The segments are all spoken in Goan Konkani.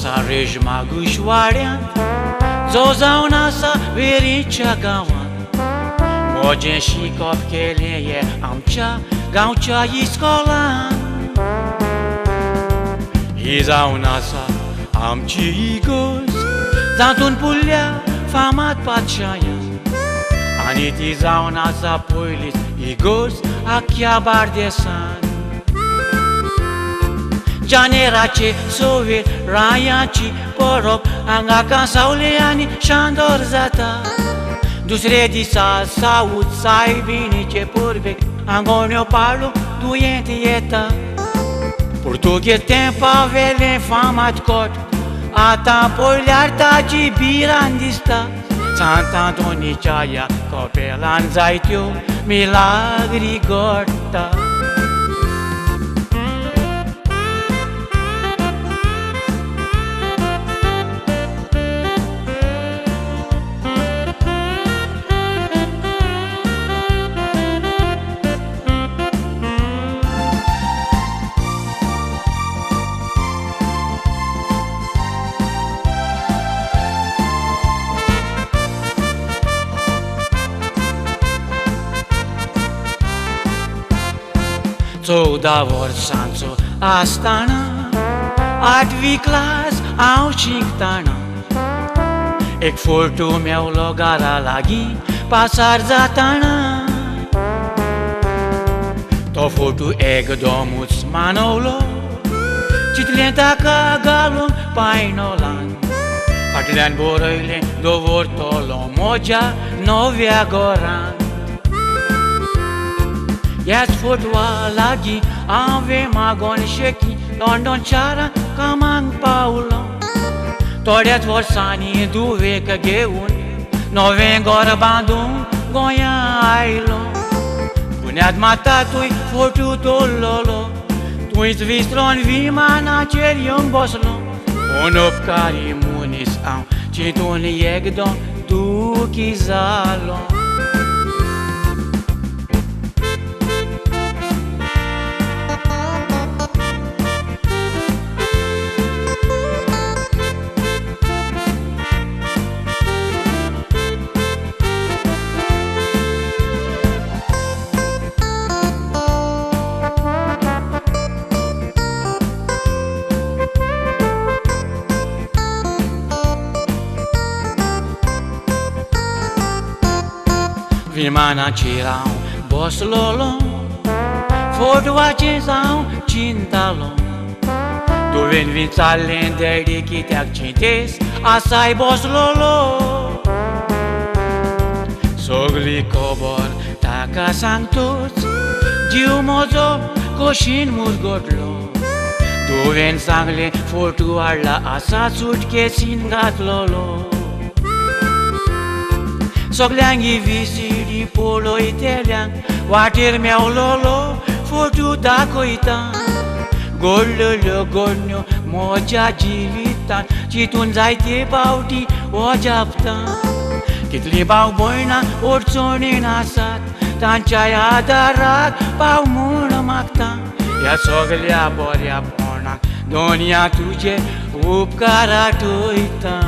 आसा रेजमागुश वाड्यांत, जो जावन आसा वेरीच्या गांवांत. म्हजें शिकप केलें हे आमच्या गांवच्या इस्कोलांत. ही जावन आसा आमची इगोर्ज, जातून पुरल्या फामाद पातशायां, आनी ती जावन आसा पयलीच इगोर्ज आख्ख्या बार्देसान. जानेराचे सोवेर रायांची परब हांगा कांसावले आनी शांदोर जाता. दुसरे दिसा सावूत सायबिणीचे परबेक आंगोण्यो पाळूंक दुयेंत येता. पुर्तुगेज तेंपा वेलें फामाद कोट आतां पळयल्यार ताची भिरांत दिसता. सांतांतोनीच्या ह्या कपेलान जायत्यो मिलाग्री घडटा. चवदा वर्सांचो आसतना आठवी क्लास हांव शिकतना एक फोटो मेवलो घरा लागीं पासार जातना. तो फोटो एकदमूच मानवलो, चितलें ताका घालूंक पायनोलान, फाटल्यान बरयलें दवरतलो म्हज्या नव्या घरान. ह्याच फोटवा लागीं हांवें मागोन शेकी लंडन शारांत कामाक पावलो. थोड्याच वर्सांनी धुवेक घेवन नवें घर बांदूंक गोंयां आयलो. पुण्यात माता तुय फोटो दवरलोलो, तुंयच विसरोन विमानाचेर येवन बसलो. पूण उपकारी मनीस हांव चिंतून एकदम दुखी जालो. विमानाचेर हांव बसलोलो, फोटवाचें हांव चिंतालो. तुवें विचारलें डॅडी कित्याक चिंतेस आसाय बसलोलो. सगली खबर ताका सांगतूच जीव म्हजो कशीन मुरगटलो. तुवें सांगलें फोटो हाडला आसा सुटकेसीन घातलोलो. सगल्यांक VCD पळयतल्यांक वाटेर मेवलोलो फोटो दाखयता. घडलेल्यो घडण्यो म्हज्या जिवितान चिंतून जायते फावटी वजापता. कितलीं भाव भयणां अडचणीन आसात तांच्या आदाराक पाव म्हूण मागता. ह्या सगल्या बऱ्यापणाक दोनया तुजे उपकार आठयता.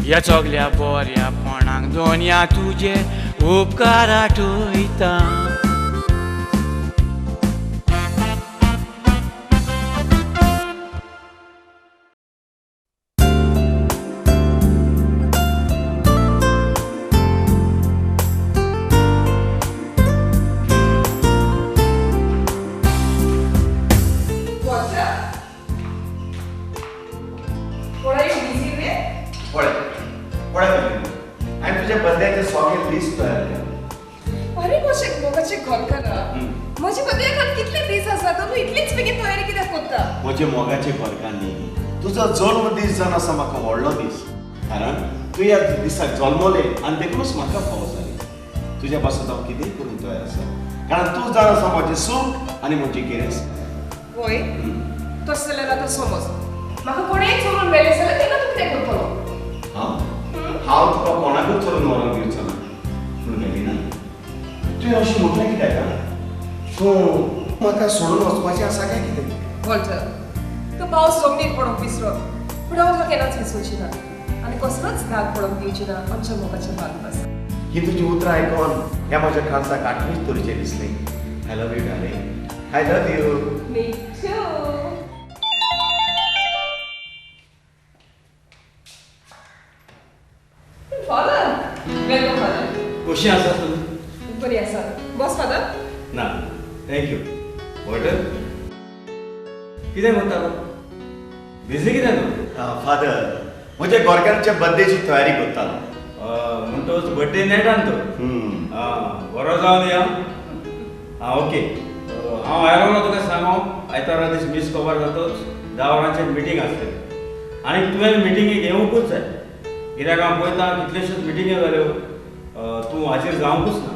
ह्या सगल्या बऱ्यापणाक दोनया तुजे उपकार आठयता. तुजो जल्म दीस जावन आसा म्हाका व्हडलो दीस, कारण तूं ह्या दिसाक जल्मलें आनी देखूनच म्हाका फावो जालें. तुज्या पासत हांव कितेंय करूंक तयार आसा, कारण तूं जाण आसा म्हजें सूख आनी म्हजी गिरेस्त. वय तशें जाल्यार आतां समज म्हाका कोणेंय चोरून व्हेलें जाल्यार तेन्ना तूं कितें करतलो? हांव हांव तुका कोणाकूच चोरून व्हरोंक दिवचो ना. पूण मेलिना तुवें अशें म्हटलें कित्याक? तूं म्हाका सोडून वचपाचें आसा काय कितें? वॉल्टर, तो पावस जमनीर पडोंक विसरो, पूण हांव तुका केन्नाच विसरची ना आनी कसलोच दाग पडोंक दिवची ना आमच्या मोगाच्या बांद आसा. ही तुजी उतरां आयकोन ह्या म्हज्या काळजाक आठवीच तरेचें दिसलें. I love you darling, I love you. Me too. Father, welcome father. कशी आसा तूं? बरी आसा. बस फादर. ना, thank you. Water कितें करता? बिजी कितें तूं? फादर, म्हज्या गोरकाराच्या बर्थडेची तयारी करतालो. म्हणटोच बर्थडे नेटान तो. बरो जावन या. आं ओके. हांव आयलो तुका सांगो, आयतारा दीस मीस कवर जातोच 10 वरांचेर मिटींग आसतली आनी तुवें मिटिंगेक येवंकूच जाय. कित्याक हांव पळयता कितल्योश्योच मिटिंग्यो जाल्यो, तूं हाजीर जावंकूच ना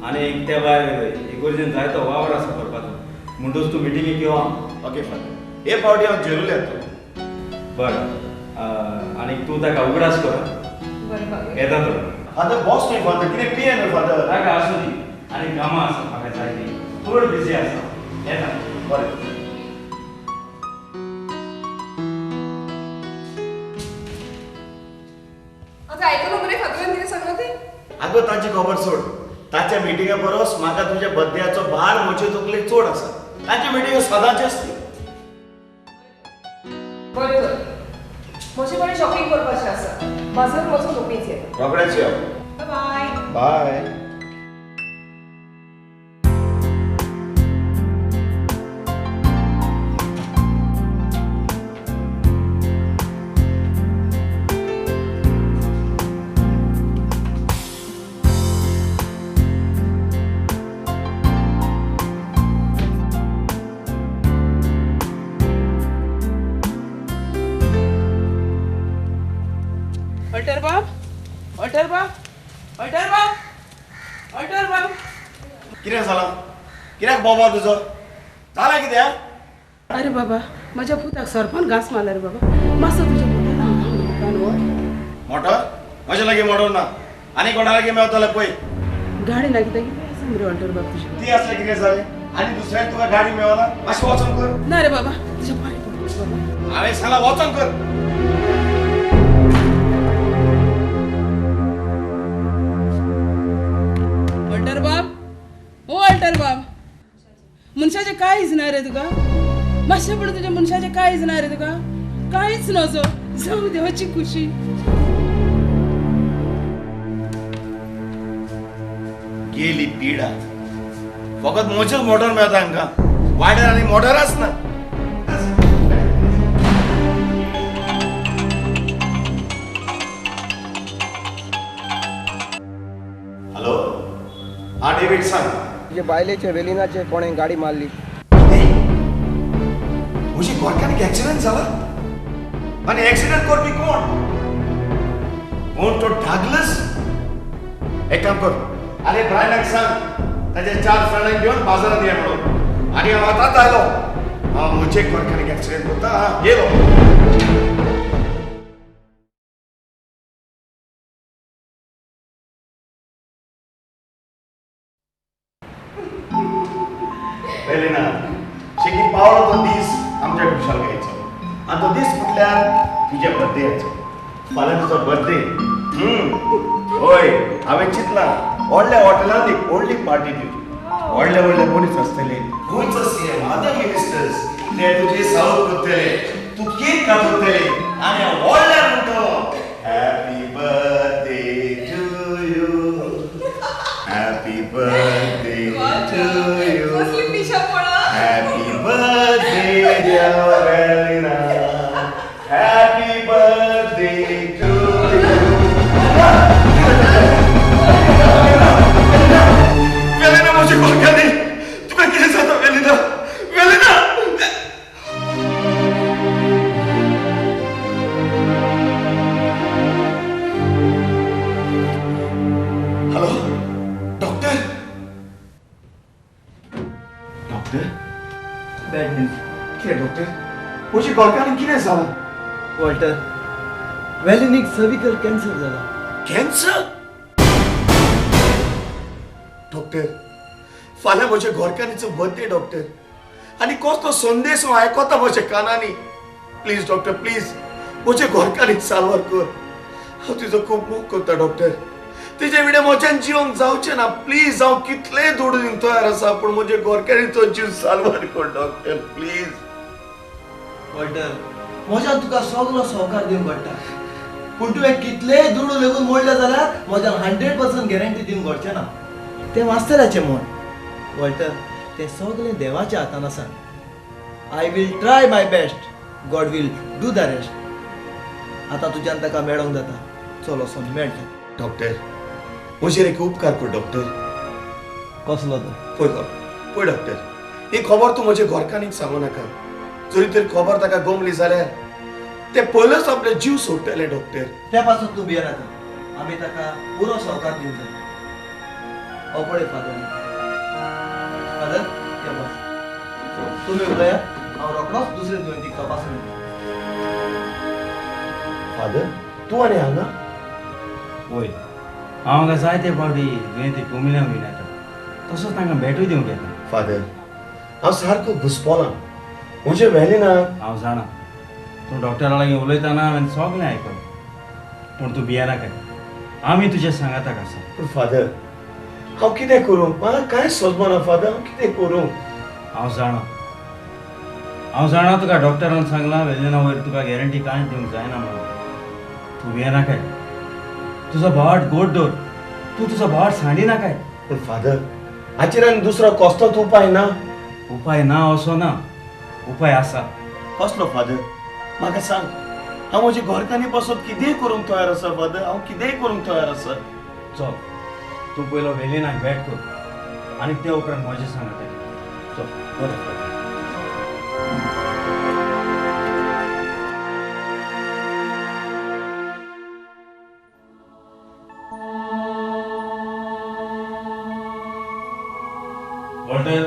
आनी त्या भायर इगोर्जेन जायतो वावर आसा करपाचो, म्हणटूच तूं मिटिंगेक यो. ओके फादर, हे फावटी हांव जरूर येतलो. बरें, आनी तूं ताका उगडास कर. येता तो फादर. बॉस न्हय फादर, कितें पिये न्हय फादर. ताका आसूं दी, आनी कामां आसा म्हाका जायतीं, चड बिजी आसा. येता. बरें. आतां आयकलो मरे फादरान कितें सांगलां तें? आगो ताची खबर सोड, ताच्या मिटिंगा परस म्हाका तुज्या बर्थडेयाचो भार म्हजे तकलेक चड आसा. ताची मिटिंग सदांची आसती. बरें तर म्हजे कडेन शॉपिंग करपाचें आसा, बाजारांत वचून रोखडीच येता. रोखडेच यो. बाय बाय. अल्टर बाब, अल्टर बाब, अल्टर बाब, अल्टर बाब. कितें जालां? कित्याक बोबो तुजो? जालां कितें? अरे बाबा, म्हज्या पुताक सरपान घांस मारला रे बाबा. मातसो तुज्या पुताक हांगा व्हर. मोटर? म्हज्या लागीं मोटर ना, आनी कोणा लागीं मेवतलें पळय. गाडी लागीं तागी आसा मरे अल्टर बाब तुजी. ती आसल्यार कितें जालें? आनी दुसऱ्याक तुका गाडी मेवना? मातशें वचोन कर. ना रे बाबा, तुज्या पांय पडटा बाबा. हांवें सांगलां वचोन कर. अल्टर बाब, ओ अल्टर बाब, मनशाचें कांयच ना रे तुका. मातशें पूण तुज्या मनशाचें कांयच ना रे तुका, कांयच नजो. जावं देवाची खुशी. गेली पिडा, फकत म्हजेच मोटर मेळता हांकां, वाड्यार आनी मोटराच ना. हॅलो, हा डेवीड सांग. तुजे बायलेचे वेलिनाचे कोणें गाडी मारली. म्हजी गोरकानीक एक्सिडंट जाला आनी एक्सिडंट करपी कोण? कोण तो डागलस? एक काम कर, आरे ब्रायनाक सांग ताच्या 4 फ्रेंडांक घेवन बाजारांत ये म्हणून. आनी हांव आतांच आयलो. हांव म्हजे गोरकानीक एक्सिडंट करता. येयलो. वेलिना, शेकी पावलो तो दीस आमच्या खुशालकायेचो. आनी तो दीस म्हटल्यार तुज्या बर्थडेयाचो. फाल्यां तुजो बर्थडे. हय, हांवें चिंतलां व्हडल्या हॉटेलांत एक व्हडली पार्टी दिवची. व्हडले व्हडले मनीस आसतले, गोंयचो सीएम, अदर मिनिस्टर्स, ते तुजी सावत करतले, तूं केक कापतले आनी व्हडल्या म्हणटलो happy birthday to you, happy birthday to you, happy birthday dear Velina, happy birthday to you. Velina, म्हजी गोरकानी, तुका कितें जाता वेलिना? वेलिना! Hello doctor. Doctor, bad news. कितें डॉक्टर? म्हजी गोरकानी कितें जालां? वॉल्टर, वेलिनीक सर्विकल कॅन्सर जाला. कॅन्सर? डॉक्टर, फाल्यां म्हज्या घरकान्नीचो बर्थडे. डॉक्टर, आनी कसलो संदेश हांव आयकता म्हज्या कानांनी. प्लीज डॉक्टर प्लीज म्हजे घरकान्नीक साल्वार कर. हांव तिजो खूब मोग करता डॉक्टर. तिजे विणे म्हज्यान जिवंक जावचें ना. प्लीज हांव कितलेय दुडू दिवंक तयार आसा पूण म्हजे घरकान्नीचो जीव साल्वार कर डॉक्टर प्लीज. वॉल्टर म्हज्यान तुका सगलो सहकार दिवंक पडटा पूण तुवें कितलेय दुडू लेगून मोडले जाल्यार म्हज्यान 100% गॅरंटी दिवंक घडचें ना. तें वाचतल्याचें मन वॉल्टर, तें सगलें देवाच्या हातान आसा. I will try my best, God will do the rest. आतां तुज्यान ताका मेळोंक जाता, चल वचोन मेळ. डॉक्टर म्हजेर एक उपकार कर डॉक्टर. कसलो तो? पळय पळय डॉक्टर, ही खबर तूं म्हजे घरकान्नीक सांगू नाका. जरी तर खबर ताका गोमली जाल्यार ते पयलोच आपले जीव सोडटले डॉक्टर. त्या पासून तूं भियेनाका, आमी ताका पुरो सहकार दिवंक जाय. हो पळय फादर, फादर ते बस, तुमी उलयात, हांव रोखडोच दुसरे दुयेंतीक तपासून येता. फादर तूं आनी हांगा? वय हांव हांगा जायते फावटी दुयेंती कोमिल्यांक बीन येता, तसोच तांकां भेटूय दिवंक येता. फादर हांव सारको घुसपोलां, म्हजें व्हेलें ना. हांव जाणा तूं डॉक्टरा लागीं उलयतना हांवें सगळें आयकलें, पूण तूं भियेनाका, आमी तुज्या सांगाताक आसा. पूण फादर हांव कितें करूं? म्हाका कांय समजना फादर, हांव कितें करूं? हांव जाणा, हांव जाणा तुका डॉक्टरान सांगलां वेलिना वयर तुका गॅरंटी कांयच दिवंक जायना म्हणून. तूं भियेनाकाय, तुजो भावाट गोड दवर, तूं तुजो भावाट सांडिनाकाय. पूण फादर हाचेर आनी दुसरो कसलोच उपाय ना? उपाय ना असो ना, उपाय आसा. कसलो फादर? म्हाका सांग. हांव म्हजे घरकान्नी पासत कितेंय करूंक तयार आसा फादर, हांव कितेंय करूंक तयार आसा. चल तूं पयलो वेलिनाक भेट कर आनी ते उपरांत म्हजें सांगता. चल बरें फादर. वॉल्टर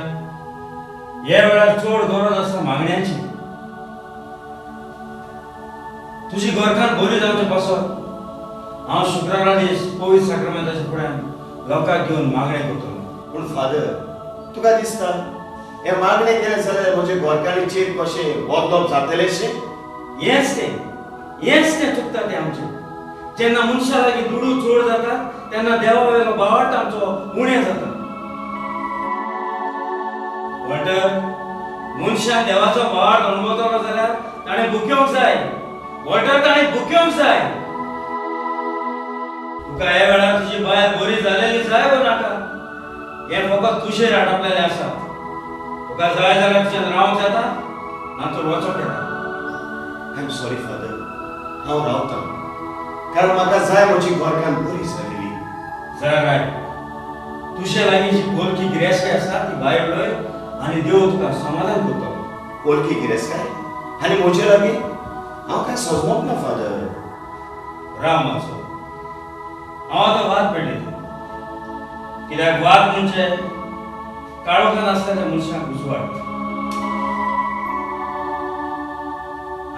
ह्या वेळार चड गरज आसा मागण्याची. तुजी घरकान्न बरी जावचे पासत हांव शुक्रारा दीस पवित्र साक्रामेंताच्या फुड्यान लोकांक घेवन मागणें करतलो. पूण फादर तुका दिसता हे मागणें केलें जाल्यार म्हजे घरकान्नीचेर कशें बदलप जातलेंशें? हेंच तें, हेंच तें चुकता तें आमचें. जेन्ना मनशा लागीं दुडू चड जाता तेन्ना देवा वयलो भावार्थ आमचो उणें जाता. वॉल्टर मनशान देवाचो भावार्थ अणभवतलो जाल्यार ताणें भुकेवंक जाय. वॉल्टर ताणें भुकेवंक जाय. तुका ह्या वेळार तुजी बायल बरी जालेली जाय वो नाका हें फकत तुजेर आटापलेलें आसा. तुका जाय जाल्यार तुज्यान रावंक जाता, ना तर वचोंक येता. I am sorry father, हांव रावतां कारण म्हाका जाय म्हजी घरकान्न बरी जालेली. जाय राय, तुजे लागीं जी बोलकी गिरेस्तकाय आसा ती भायर उडय आनी देव तुका समाधान करतलो. बोलकी गिरेस्तकाय आनी म्हजे लागीं? हांव कांय समजोंक ना फादर. राव मातसो, हांव आतां वाद पेटयतां. कित्याक वाद म्हणजे काळोखान आसता त्या मनशाक उजवाड.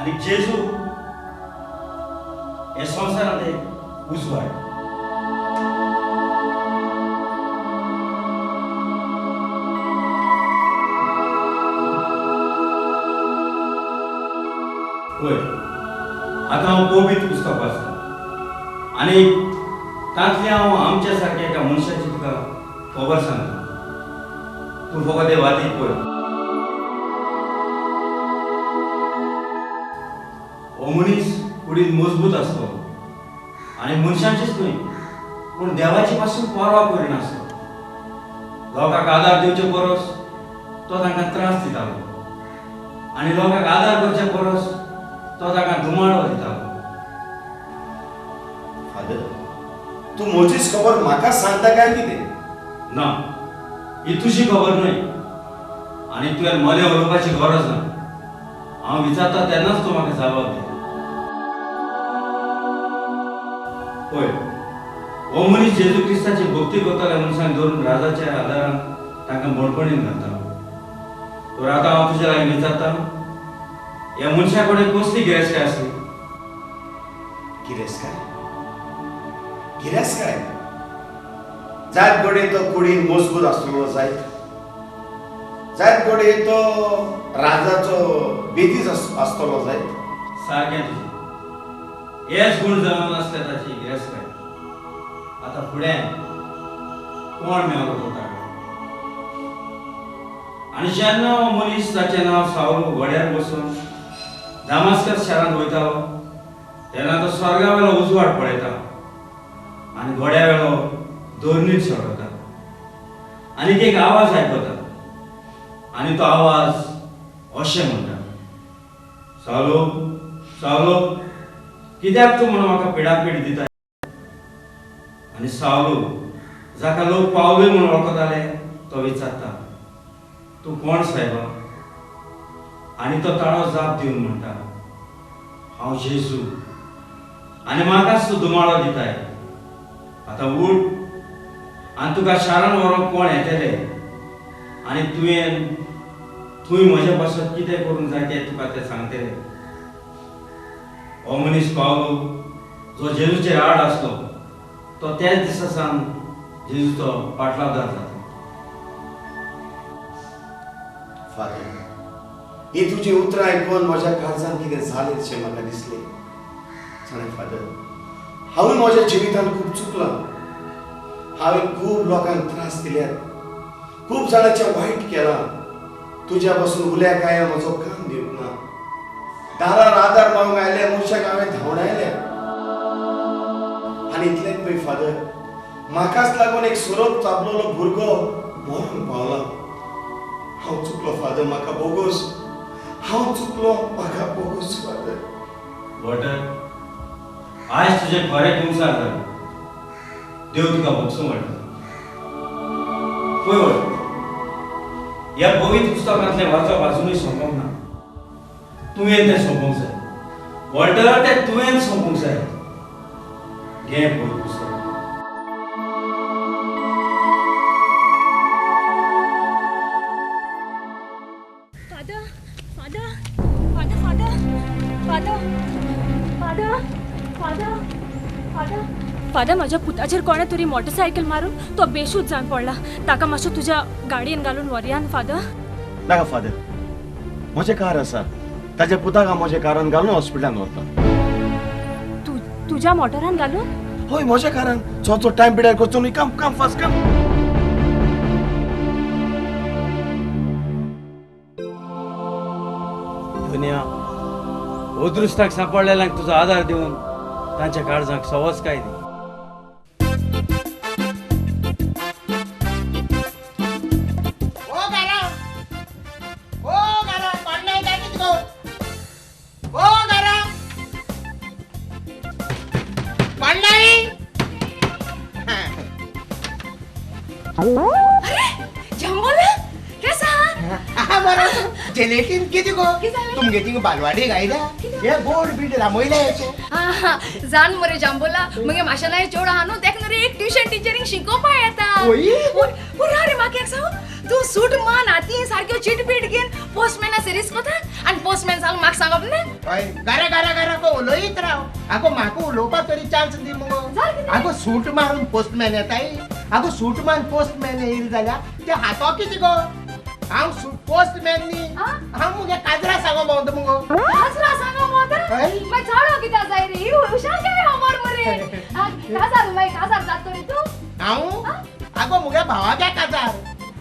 आनी जेजू हे संवसारांत एक उजवाड. पळय आतां हांव पवित्र पुस्तक वाचतां आनी तांतलें हांव आमच्या सारक्या एका मनशाची तुका खबर सांगता. तूं फकत ते वातीक पळय. हो मनीस कुडीन मजबूत आसलो आनी मनशांचीच न्हय पूण देवाची पासून पर्वा करिनासलो. लोकांक आदार दिवचे परस तो तांकां त्रास दितालो आनी लोकांक आदार करचे परस तो तांकां धुमाडो दितालो. फादर तूं म्हजीच खबर म्हाका सांगता काय कितें? ना, ही तुजी खबर न्हय आनी तुवें मलें उलोवपाची गरज ना. हांव विचारता तेन्नाच तूं म्हाका जाप दी. पळय हो मनीस जेजू क्रिस्ताची भक्ती करतल्या मनशांक धरून राजाच्या आदारान तांकां बणबणीन घालतालो. तर आतां हांव तुज्या लागीं विचारता, ह्या मनशा कडेन कसली गिरेस्तकाय आसली? गिरेस्तकाय? गिरेस्तकाय जायत घडये तो कुडीन मजबूत आसलेलो जायत, जायत घडये तो राजाचो बेदीच आसतलो जायत. सारकें तुजें. हेच गूण जावन आसले ताची गिरेस्तकाय. आतां फुडें कोण मेवलो तो ताका? आनी जेन्ना हो मनीस ताचें नांव सावलू घोड्यार बसून दामास्कस शारांत वयतालो तेन्ना तो स्वर्गा वेलो उजवाड पळयता आनी घोड्या वेलो दोरनीर सोडता आनी एक आवाज आयकता आनी तो आवाज अशें म्हणटा, सावलो सावलो कित्याक तूं म्हणून म्हाका पिडापीड दिता? आनी सावलो जाका लोक पावलूय म्हणून वळखताले तो विचारता, तूं कोण सायबा? आनी तो ताळो जाप दिवन म्हणटा, हांव जेजू आनी म्हाकाच तूं दुमाळो दिताय. आतां उठ आनी तुका शारान व्हरूंक कोण येतले आनी तुवें थंय म्हज्या पासत कितें करूंक जाय तें तुका ते सांगतले. हो मनीस पावलो जो जेजूचेर आड आसलो तो त्याच दिसा सावन जेजूचो पाटलावदार जाता. फादर, ही तुजी उतरां आयकून म्हज्या काळजान कितें जालें शें म्हाका दिसलें. जाणें फादर, हांवें म्हज्या जिवितान खूब चुकलां. हांवें खूब लोकांक त्रास दिल्यात, खूब जाणांचें वायट केलां. तुज्या पासून उल्याक हांवें म्हजो काम दिवंक ना. दारार आदार मागूंक आयले मनशाक हांवें धांवडायले. आनी इतलेंच पळय फादर, म्हाकाच लागून एक सोरोप चाबलेलो भुरगो मरूंक पावला. हांव चुकलो फादर, म्हाका बोगोस. हांव चुकलो, म्हाका बोगोस फादर. वॉल्टर, आयज तुजें खरें कुमसार जालें. देव तुका भोगसूं वॉल्टर. पळय वॉल्टर, ह्या पवित्र पुस्तकांतलें वाचप आजुनूय सोंपोंक ना. तुवें तें सोंपोंक जाय वॉल्टर, तें तुवें सोंपोंक जाय. घे पवित्र पुस्तक. Father, father, father, father, father, father, father, father, father, म्हज्या पुताचेर कोणें तरी मोटरसायकल मारून तो बेशूद जावन पडला. ताका मातसो तुज्या गाडयेन घालून व्हरया फादर. नाका फादर, म्हजें कार आसा. ताच्या पुताक हांव म्हज्या कारान घालून हॉस्पिटलान व्हरता. तुज्या मोटरान घालून? हय, म्हज्या कारान. चो टायम पिड्यार करचो न्हय. काम काम फास्ट काम. दुनिया अदृश्टाक सांपडलेल्यांक तुजो आदार दिवन तांच्या काळजाक सवसकाय दी. जेलेटीन कितें गो तुमगे थिंगा बालवाडी गायल्या हे गोड बीड रामयले. जाण मरे जांबोला, मगे माशेलाय चेडो आहा न्हू तेका न्हू रे एक ट्युशन टिचरींग शिकोवपा येता. पुरा रे म्हाका एक सांग, तूं सूट मान हाती सारक्यो चीट बीट घेवन पोस्टमॅना सिरीज कोता आनी पोस्टमॅन सांग म्हाका सांगप ना. हय, गारा गारा गारा गो उलयत राव. आगो म्हाका उलोवपाक तरी चान्स दी मुगो. आगो सूट मारून पोस्टमॅन येताय. आगो सूट मारून पोस्टमॅन येयली जाल्यार ते हातो कितें गो? हांव पोस्टमॅन न्ही, हांव मुगे काजरा सांगो भोंवता मुगो. काजरा सांगो भोंवता? मागीर चाळो कित्याक जाय रे? हुशार काय खबर मरे. काजार मागीर काजार जाता रे तूं? हांव आगो मुगे भावागे काजार,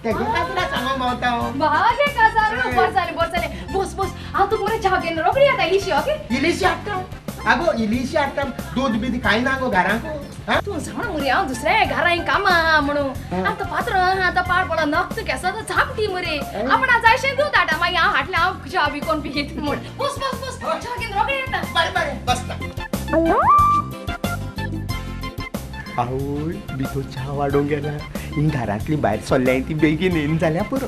तेगे काजरा सांगो भोंवता हांव. भावागे काजार? बरें जालें, बरें जालें. बस बस, हांव तुका मरे च्या घेवन रोखडी येता. इल्लीशी ओके? इल्लीशी हाडटा. आगो इल्लीशी हाडटा, दूद बीद कांय ना गो घरांकू. तूं जाण मरे हांव दुसऱ्या घरां कामां आहा म्हणून. आतां पात्र आहा, आतां पाड पडला नक्त केसो झापटी मरे. आपण जायशें दूद हाडटा, मागीर हांव हाडलें हांव च्या बी कोण पियेत म्हूण. बस बस बस, च्या घेवन रोखडी येता. बरें बरें, बसता. आवय भितर च्या वाडोवंक गेला. ही घरांतली भायर सरल्याय ती बेगीन येयन जाल्यार पुरो.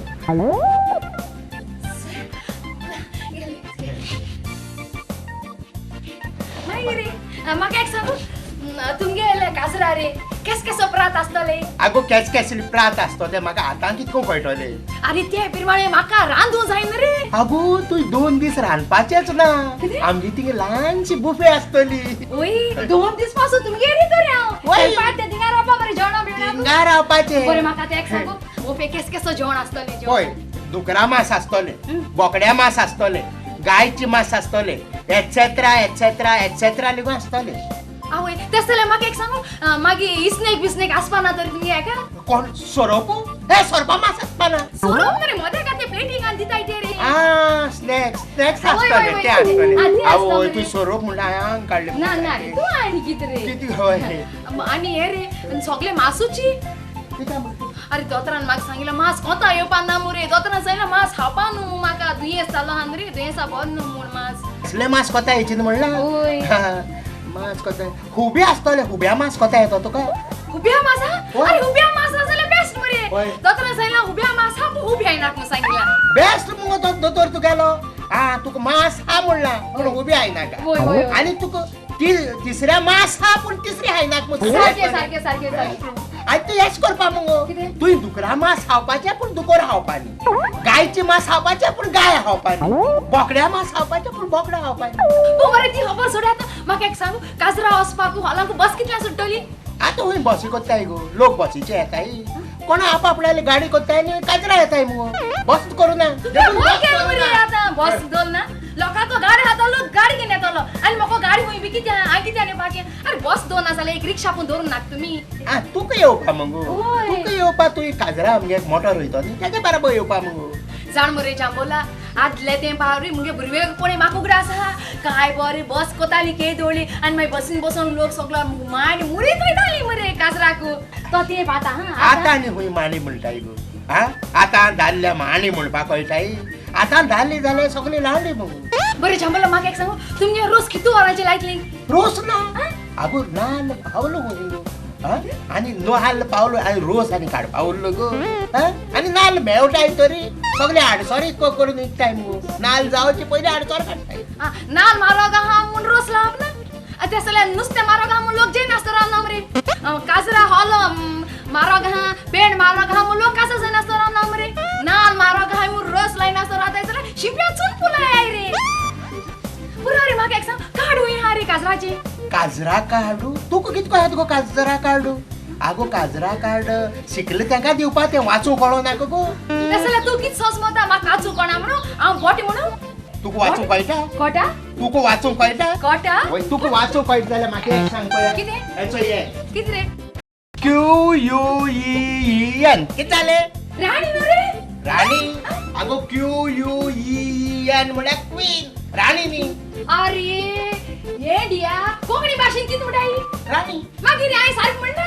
मागीर रे म्हाका एक सांगू, तुमगेले काजरा रे केस केसो प्रात आसतले? आगो केस केसली प्रात आसतले म्हाका आतां कितको कळटले. आरे ते पिरमाणे म्हाका रांदूं जायना रे. आगो तूं 2 दीस रांदपाचेच ना. आमगे थिंगा ल्हानशी बुफे आसतली. ओय 2 दीस पासून तुमगेर तर हांव ते थिंगा रावपा मरे जेवणा बिवणा थिंगा रावपाचें. बरें म्हाका तें एक सांगू, बुफे केस केसो जेवण आसतलें? पळय दुकरा मांस आसतलें, बोकड्या मांस आसतलें, गायची मांस आसतलें, एटसेट्रा एटसेट्रा एटसेट्रा लेगून आसतलें. आवय तें जाल्यार म्हाका एक सांगू, मागीर स्नेक बिस्नेक आसपा ना तर तुमगे हेका? कोण सोरोप? हे सोरपा मांस आसपा ना. सोरोप न्हू रे, मोदें का ते प्लेटींग आनी दिताय ते रे. आ स्नॅक्स स्नॅक्स आसतले ते आसतले. आवय तूं सोरोप म्हणल्यार हांवें आंग काडलें. ना ना रे तूं आनी कितें रे? कितें हय आनी हे रे सगळे मासूची. अरे दोतोरान म्हाका सांगिल्लें मांस कोता येवपा ना मुरे. दोतोरान सांगिल्लें मांस खावपा न्हू म्हाका, दुयेंस जालो आहा न्हू रे, दुयेंसा बरें न्हू म्हूण मांस. असलें मांस कोता येयचें न्हू म्हणलां? हय. मांस कोता हुब्या आसतलें. हुब्या मांस कोता येता तुका? हुब्या मांस? अरे हुब्या मांस आसल्यार बेस्ट मरे. दोतोरान सांगिल्लें हुब्या मांस हा पूण हुब्या येनाक म्हूण सांगिल्लें. बेस्ट मुगो दोतोर तुगेलो. आ तुका मांस हा म्हणलां पूण हुब्या येनाका. आनी तुका तिसऱ्या मांस हा पूण तिसऱ्या हायनाक म्हूण. सारकें सारकें सारकें सारकें. आनी तूं हेच करपा मुगो, तुवें दुकरा मांस खावपाचें पूण दुकोर खावपा न्ही, गायचें मांस खावपाचें पूण गाय खावपा न्ही, बोकड्या मांस खावपाचें पूण बोकडां खावपा न्ही. बरें ती खबर सोड आतां म्हाका एक सांगू, काजरा वचपाक हॉलांक बस कितल्या सुट्टली? आतां खंय बसी कोत्ताय गो, लोक बसीचे येताय, कोण आप आपणाली गाडी कोत्ताय आनी काजरा येताय मुगो. बस करूं ना आतां बस दोन ना लोकांको गाडी आहा तो लोक गाडी घेवन येतलो आनी म्हाका गाडी खंय बी कितें हांवें कितें नेवपाचें? अरे बस दोन आसा एक रिक्षा पूण दवरून नाका तुमी. आ तुका येवपा मुगो, तुका येवपा. तुवें काजरा आमगे मोटर वयतो न्ही तेज्या बराबर येवपा मुगो. जाण मरे जांबोला आदले तें पावरी मुगे भुरगेपणी म्हाका उगडास आहा, काय बरें बस कोताली के दवळी आनी मागीर बसीन बसोन लोक सगलो मांडी मुरीत वयताली मरे काजराक. तो तें आतां आतां आनी खंय मांडी म्हणटाय गो? आ आतां दादल्या मांडी म्हणपाक कळटाय? आतां धाडली जाल्यार सगळी लावली मुगो. बरें जांबोला म्हाका एक सांगू, तुमगे रोस कितू वरांचे लायतली? रोस ना आगो नाल्ल पावलो खंय गो, आनी नाल्ल पावलो आनी रोस आनी काडपा उरलो गो. आनी नाल्ल मेवटाय तरी सगळे आडसरी करून विकताय मुगो. नाल्ल जावचे पयलीं आडसर काडटाय. नाल्ल म्हारग आहा म्हूण रोस लावप ना, तें जाल्यार नुस्तें म्हारग आहा म्हूण लोक जेयनासतना रावना मरे. काजरा हॉल म्हारग आहा, पेंड म्हारग आहा म्हूण लोक काजरा जायनासतना रावना मरे. नाल्ल म्हारग आहा म्हूण रोस लायनासतना रावताय जाल्यार शिंपल्या चून पुलाय रे. पुरो रे म्हाका एक सांग, काड खंय आहा रे काजराचें? काजरा कार्ड तुका कितें कळटा तुका काजरा कार्ड? आगो काजरा कार्ड शिकले तांकां दिवपा, तें वाचूंक कळना गो. तशें जाल्यार तूं कितें सोंसमता म्हाका वाचूंक कळना म्हणून? हांव बोटी म्हणून तुका वाचूंक कळटा? कळटा. तुका वाचूंक कळटा? कळटा. तुका वाचूंक कळटा जाल्यार म्हाका एक सांग पळया. कितें? हेचो हे कितें रे? QUEEN कितें जालें? राणी न्हू रे. राणी? आगो QUEEN म्हळ्यार क्वीन, राणी न्ही. अरे हे डिया कोंकणी भाशेन कितें म्हणटाय? राणी. मागीर हांवें सारकें म्हणना?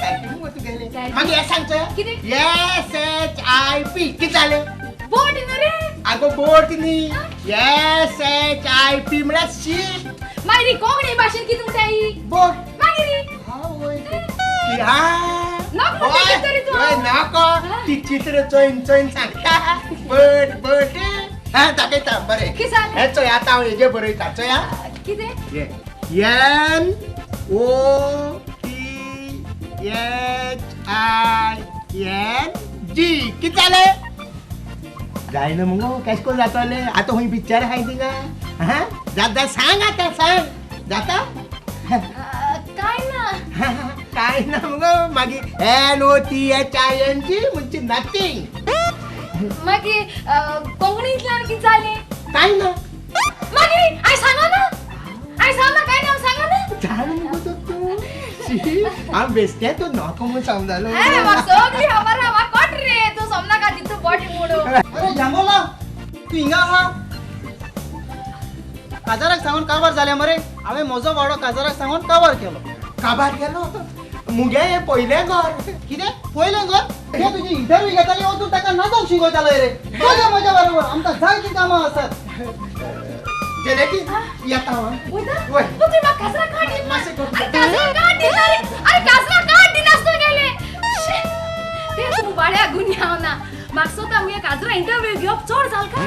सारकें मुगो तुगेलें. मागीर हें सांग चोया. कितें? SHIP कितें जालें? बोट न्हू रे. आगो बोट न्ही, SHIP म्हळ्यार शीप. मागीर कोंकणी भाशेन कितें म्हणटाय? बोट. मागीर नाका ती चित्र चोयन चोयन सांगता. बट बट हा दाखयता बरें. हें चोय आतां हांव हेजेर बरयता चोया. कितें? NOTHING कितें जालें? जायना मुगो, कशें करून जातलें आतां? खंय पिक्चर आहाय थिंगा? हा जाता सांग आतां, सांग जाता? काय ना काय ना मुगो. मागीर NOTHING म्हणजे नथींग. मागीर कोंकणींतल्यान कितें जालें? काय ना. मागीर हांवें सांगना, हांवें सांगना काय ना, सांगना. जाण मुगो तूं, हांव बेश्टें तूं नाका म्हूण समजालो. सगळी खबर आहा म्हाका, कोट रे तूं समनाका तितू बोटी मोडू. अरे जांबोला तूं हिंगा आहा? काजाराक सांगून काबार जालें मरे. हांवें म्हजो वाडो काजाराक सांगून काबार केलो. काबार केलो? मुगे हें पयलें घर. कितें पयलें घर? तें तुजी इंटरव्यू घेताली वचून ताका नाचोंक शिकयतालो रे. चल म्हज्या बरोबर, आमकां जायतीं कामां आसात. जेलेटी येता हांव. वयता? पूण तुवें म्हाका काजरा कार्ड दिलें. अरे काजरा कार्ड दिना रे. अरे काजरा कार्ड दिनासतना गेलें. तें तूं बाळ्या गुन्यांव ना. म्हाका सोदता मुगे काजरा इंटरव्यू घेवप चड जाल काय?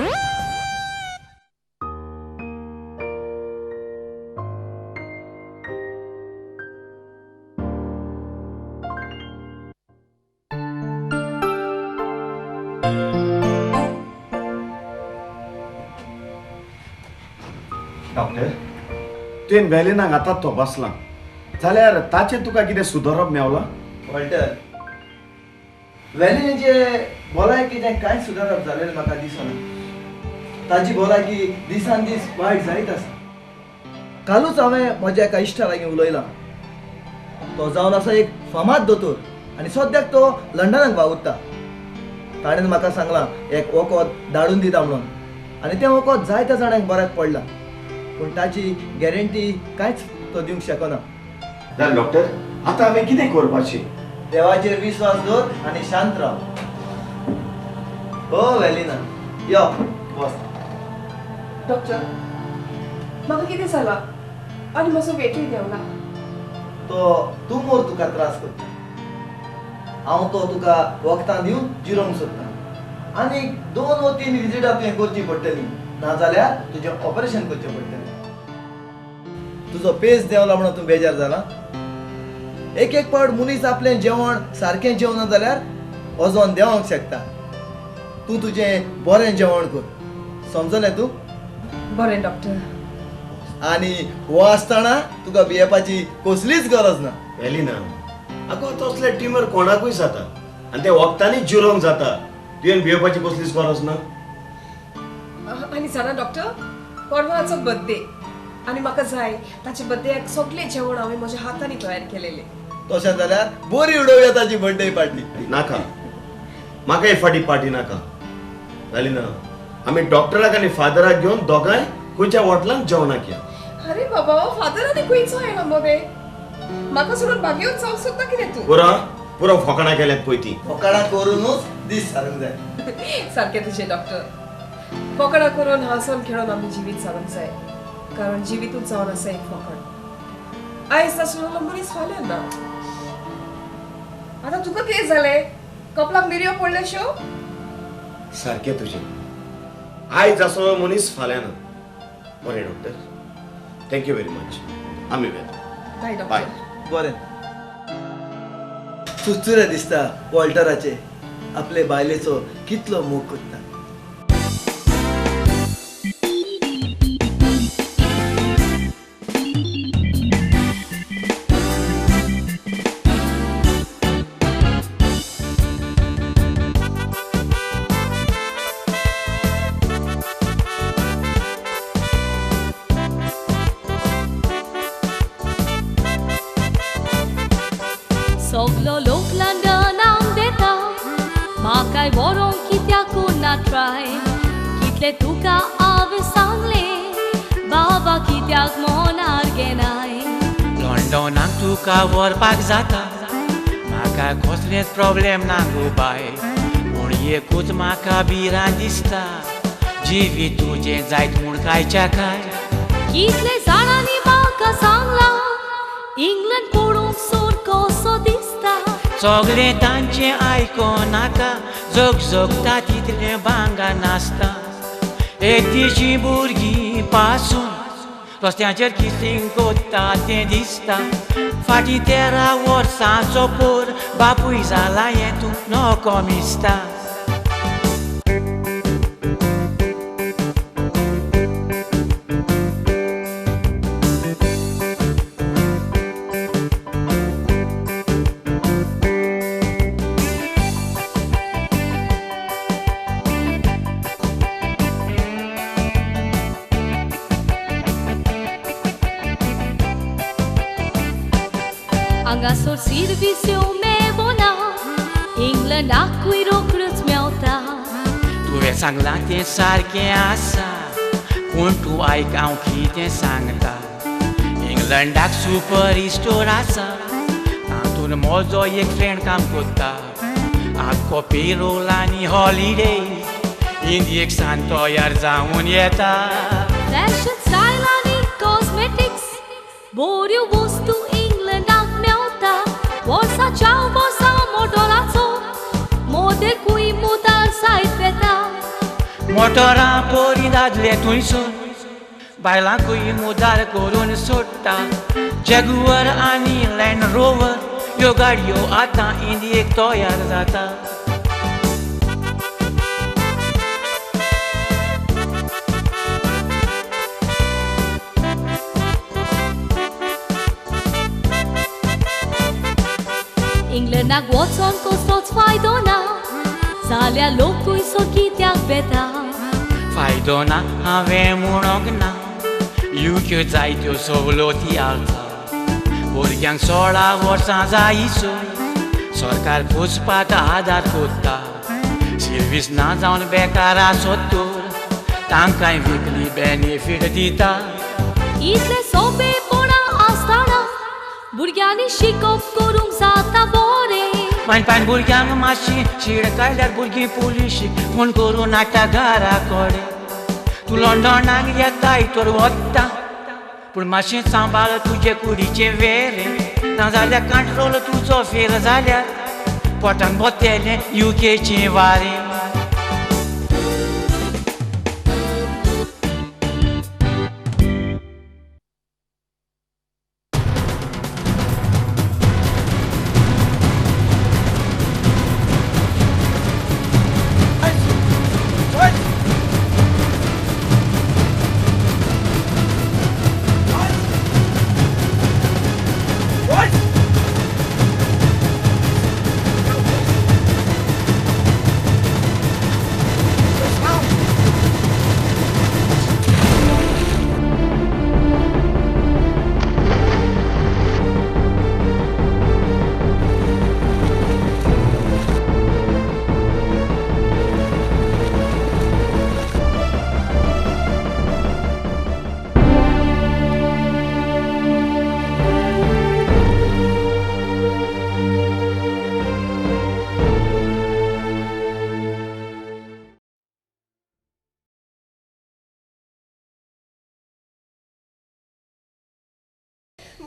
डॉक्टर, तुवें वेलिनाक आतां तपासलां जाल्यार ताचें तुका कितें सुदरप मेवलां? वॉल्टर, वेलिनाचे भलायकेचें कांय सुदारप जालें म्हाका दिसना. ताजी भलायकी दिसान दीस वायट जायत आसा. कालूच हांवें म्हज्या एका इश्टा लागीं उलयलां. तो जावन आसा एक फामाद दोतोर आनी सद्याक तो लंडनाक वावुरता. ताणें म्हाका सांगलां एक वखद धाडून दिता म्हणून आनी तें वखद जायत्या जाणांक बऱ्याक पडलां, पूण ताची गॅरंटी कांयच तो दिवंक शकना. जालें डॉक्टर, आतां हांवें कितें करपाचें? देवाचेर विश्वास दवर आनी शांत राव. हो वेलिना, यो बस. डॉक्टर, म्हाका कितें जालां आनी म्हजो वेटूय देंवला. तो तुमोर तुका त्रास करता. हांव तो तुका वखदां दिवन जिरोवंक सोदता. आनी 2 वा 3 विजिटां तुवें करची पडटली, नाजाल्यार तुजें ऑपरेशन करचें पडटलें. तुजो पेज देंवला म्हणून तूं बेजार जाला. एक एक पावट मनीस आपलें जेवण सारकें जेवना जाल्यार वजन देंवोंक शकता. तूं तुजें बरें जेवण कर, समजलें तूं? बरें डॉक्टर. आनी हो आसतना तुका भियेवपाची कसलीच गरज ना. वेलिना, आगो तसले ट्युमर कोणाकूय जाता आनी ते वखदांनी जिरोवंक जाता. तुवें भियेवपाची कसलीच गरज ना. आनी जाणा डॉक्टर, परवाचो बर्थडे आनी म्हाका जाय ताचे बर्थडेक सगळें जेवण हांवें म्हज्या हातांनी तयार केलेलें. तशें जाल्यार बरी उडोवया ताची बर्थडे पार्टी. नाका, म्हाका ही फाटी पार्टी नाका. वेलिना, आमी डॉक्टराक आनी फादराक घेवन दोगांय खंयच्या हॉटेलांत जेवणाक या. अरे बाबा, फादर आनी खंयचो येना मगे? म्हाका सोडून भागेवन जावंक सोदता कितें तूं? पुरो पुरो फकाणां केल्यात पळय ती. फकाणां करुनूच दीस सारूंक जाय. सारकें तुजें डॉक्टर, फकाणां करून हांसून खेळून आमी जिवीत सारूंक जाय, कारण जिवीतूच जावन आसा एक फकाण. आयज आसलेलो मनीस फाल्यां ना. आतां तुका कितें जालें? कपलाक मिरयो पडल्यो? सारकें तुजें, आयज आसलो मनीस फाल्यां ना. बरें doctor, thank you very much. आमी वेता. Bye doctor. बाय. बरें. चुरचुरे दिसता वॉल्टराचे आपले बायलेचो कितलो मोग करता. सगलो लोक लंडनाक वेता, म्हाकाय व्हरोंक कित्याक ना ट्राय. कितले तुका हांवें सांगलें बाबा, कित्याक मनार घेनाय. लंडनाक तुका व्हरपाक जाता, म्हाका कसलेंच प्रॉब्लेम ना गो बाय. पूण एकूच म्हाका भिरांत दिसता, जिवीत तुजें जायत म्हूण कांयच्या काय. कितले जाणांनी म्हाका सांगलां इंग्लंड पळोवंक सोड कसो दिसता. सगळें तांचें आयको नाका, जग जगता तितलें भांगा नासता. एक दिशी भुरगीं पासून रस्त्याचेर किसिंग कोत्ता तें दिसता. फाटीं 13 वर्सांचो पोर बापूय जाला हें तूं नको मिसता. हांगासर सिर्विस्यो मेवना, इंग्लंडाकूय रोखड्योच मेवता. तुवें सांगलां तें सारकें आसा, पूण तूं आयक हांव कितें सांगता. इंग्लंडाक सुपर स्टोर आसा, तातूंत म्हजो एक फ्रेंड काम करता. आख्खो पेरोल आनी हॉलिडे इंडियेक सान तयार जावन येता. फॅशन स्टायल आनी कॉस्मेटिक्स बऱ्यो वस्तू इंग्लंडाक मेवता. वर्साच्या वर्सा मोटराचो मोदेकूय मुदार सायत वेता. मोटरां परी दादले थंयसर बायलांकूय मुदार करून सोडटा. जॅगुअर आनी लँड रोवर ह्यो गाडयो आतां इंडियेक तयार जाता. इंग्लंडाक वचोन कसलोच फायदो ना जाल्यार लोकूय सो कित्याक बेता फायदो ना हांवें म्हणोंक ना युक्यो जायत्यो सवलती आसा भुरग्यांक 16 वर्सां जायसर सरकार पोसपाक आदार कोत्ता सर्वीस ना जावन बेकार आसत तर तांकांय विकली बेनिफीट दिता इतले सोंपेपणा आसतना भुरग्यांनी शिकप करूंक जाता बरें पान पान भुरग्यांक मातशी शीड काडल्यार भुरगीं पुलिशीक फोन करून हाडटा घरा कडेन तूं लंडनाक येताय तर वता पूण मातशें सांबाळ तुजे कुडीचें वेरें नाजाल्यार कंट्रोल तुजो फेल जाल्यार पोटान बोतेलें युकेचें वारें.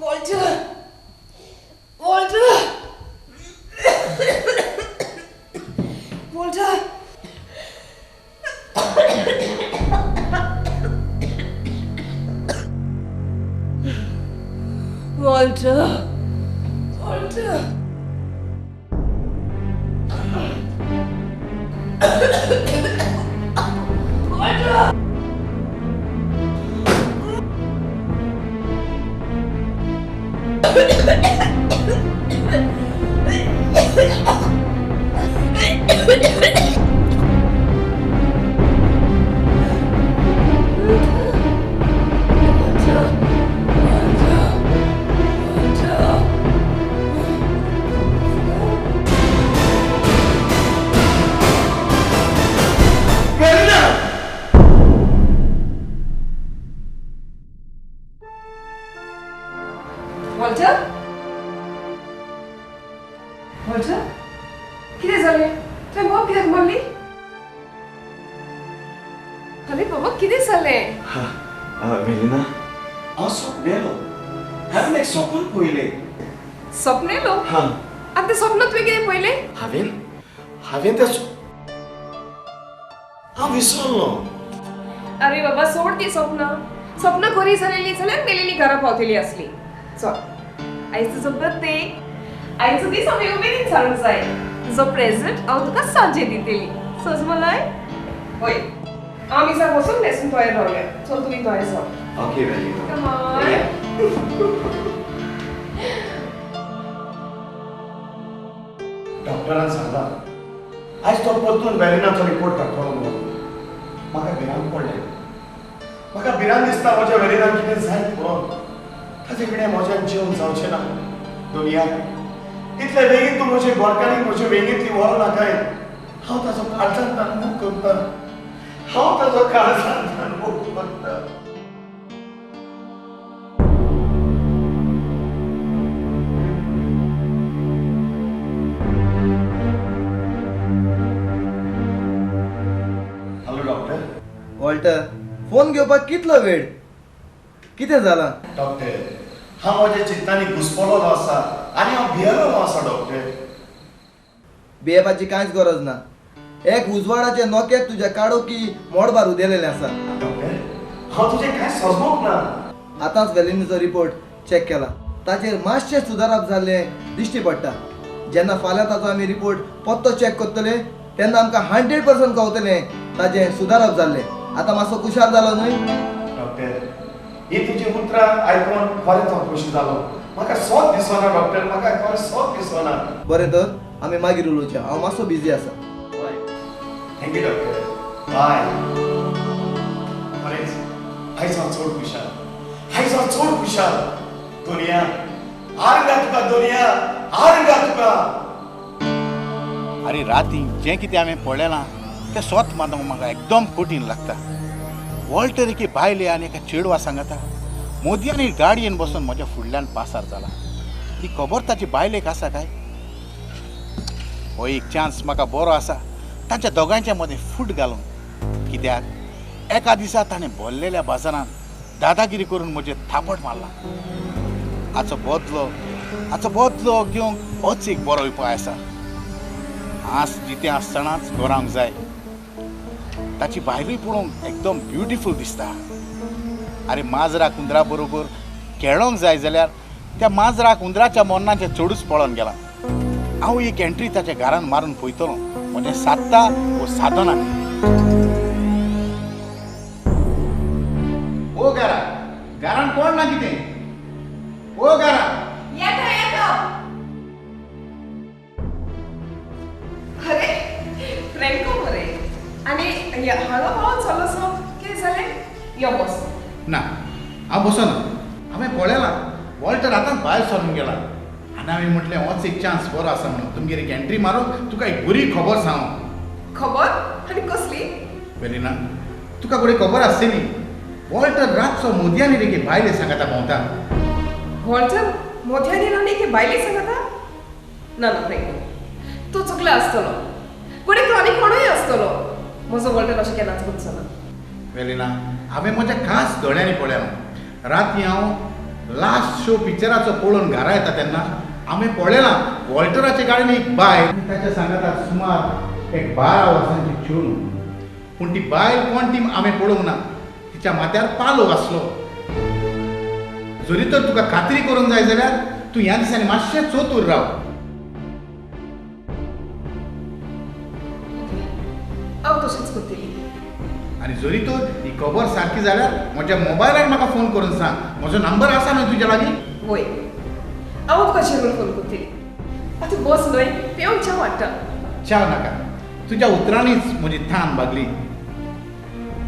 Walter! Walter! Walter! Walter! Walter! Walter! Walter? Walter? कितें जालें? तुवें बोब कित्याक मारली? आरे बाबा कितें जालें? वेलिना, हांव सपनेलो. हांवें एक सपन पळयलें. सपनेलो? हां. आनी तें सपन तुवें कितें पळयलें? हांवें तें हांव विसरलो. अरे बाबा सोड ती सपनां. सपनां खरीं जालेलीं जाल्यार मेलेली घरा पावतली आसली. चल आयज तुजो बर्थडे. आयचो दीस आमी उमेदीन सारूंक जाय. तुजो प्रेझेंट हांव तुका सांजे दितली. सजमलाय? हय हांव मिसाक वचून न्हेसून तयार रावल्या. चल तुमी तयार जाव. Okay Velina. Come on. डॉक्टरान सांगला आयज तो परतून वेलिनाचो रिपोर्ट दाखयलो म्हणून. म्हाका भिरांत पडलें. म्हाका भिरांत दिसता म्हज्या वेलिनाक कितें जायत म्हणून. ताजे कडेन म्हज्यान जेवन जावचें ना. दुनिया इतले बेगीन तूं म्हजे घरकान्नीक म्हजे वेंगेंतली व्हरूं नाकाय. हांव ताजो काळजांतल्यान मोग करता. हांव ताजो काळजांतल्यान मोग करता. Hello doctor. Walter, phone घेवपाक कितलो वेळ? कितें जालां? डॉक्टर, हांव म्हज्या चिंतांनी घुस्पलोलो आसा आनी हांव भियेलोलो आसा. डॉक्टर, भियेवपाची कांयच गरज ना. एक उजवाडाचें नोकेत तुज्या काडोकी मोडबार उदेलेलें आसा. डॉक्टर, हांव तुजें कांय समजूंक ना. आतांच वेलिनीचो रिपोर्ट चॅक केला. ताचेर मातशें सुदारप जाल्लें दिश्टी पडटा. जेन्ना फाल्यां ताचो आमी रिपोर्ट पत्तो चॅक करतले तेन्ना आमकां 100% कळटलें ताचें सुदारप जाल्लें. आतां मातसो खुशाल जालो न्हय? डॉक्टर, ही तुजी उतरां आयकून खरेंच हांव खोशी जालो. म्हाका सोद दिसना डॉक्टर, म्हाका खरें सोद दिसना. बरें तर आमी मागीर उलोवचें, हांव मातसो बिजी आसा. Thank you doctor, बाय. खरेंच आयज हांव चड खुशाल, आयज हांव चड खुशाल. दुनिया आर्गा तुका, दुनिया आर्गा तुका. अरे राती जें कितें हांवें पळयलां तें स्वत मानूंक म्हाका एकदम कठीण लागता. वॉल्टर एके बायले आनी एका चेडवा सांगता मोदयान गाडयेन बसून म्हज्या फुडल्यान पासार जाला. ही खबर ताची बायलेक आसा काय? हो एक चान्स म्हाका बरो आसा तांच्या दोगांयच्या मदें फूट घालूंक. कित्याक एका दिसा ताणें भरलेल्या बाजारान दादागिरी करून म्हजेर थापट मारला. हाचो बदलो घेवंक होच एक बरो उपाय आसा. आस जितें आसतनाच गोरांक जाय. ताची बायलूय पळोवंक एकदम ब्युटिफूल दिसता. अरे माजराक उंदरा बरोबर खेळोंक जाय जाल्यार त्या माजराक उंदराच्या मरणाचें चडूच पळोवन गेला. हांव एक एंट्री ताच्या घरान मारून पळयतलो म्हजें सादता वो सादना. ओ घरा, घरान कोण ना कितें? ओ घरा येता येता. अरे फ्रेंको मरे, आनी हांगा पावोन चल्लो सो कितें जालें? यो बस. ना हांव बसना. हांवें पळयलां वॉल्टर आतांच भायर सरून गेला आनी हांवें म्हटलें होच एक चान्स बरो आसा म्हणून तुमगेर एक एंट्री मारून तुका एक बरी खबर सांगू. खबर? आनी कसली? वेलिना तुका कोणी खबर आसतली. वॉल्टर रातचो मोदयानी एके बायले सांगता भोंवता. वॉल्टर मोदयानी रावन एके बायले सांगता? ना ना फ्रेंको, तूं चुकला आसतलो. कोणी तूं आनी कोणूय आसतलो. म्हजो वॉल्टर अशें केन्नाच करचो ना. वेलिना हांवें म्हज्या खास दोळ्यांनी पळयलां. राती हांव लास्ट शो पिक्चराचो पळोवन घरा येता तेन्ना हांवें पळयलां वॉल्टराच्या गाडयेन एक बायल ताच्या सांगाता सुमार एक 12 वर्सांची चेडूं. पूण ती बायल कोण ती हांवें पळोवंक ना. तिच्या माथ्यार पालो आसलो. जरी तर तुका खात्री करूंक जाय जाल्यार तूं ह्या दिसांनी मातशें चतूर राव. हांव तशेंच करतली. आनी जरी तर ही खबर सारकी जाल्यार म्हज्या मोबायलार म्हाका फोन करून सांग. म्हजो नंबर आसा न्हय तुज्या लागीं? वय, हांव तुका जरूर फोन करतली. आतां बस न्हय, पेवंक च्या वाडटा. च्या नाका, तुज्या उतरांनीच म्हजी थान भागली.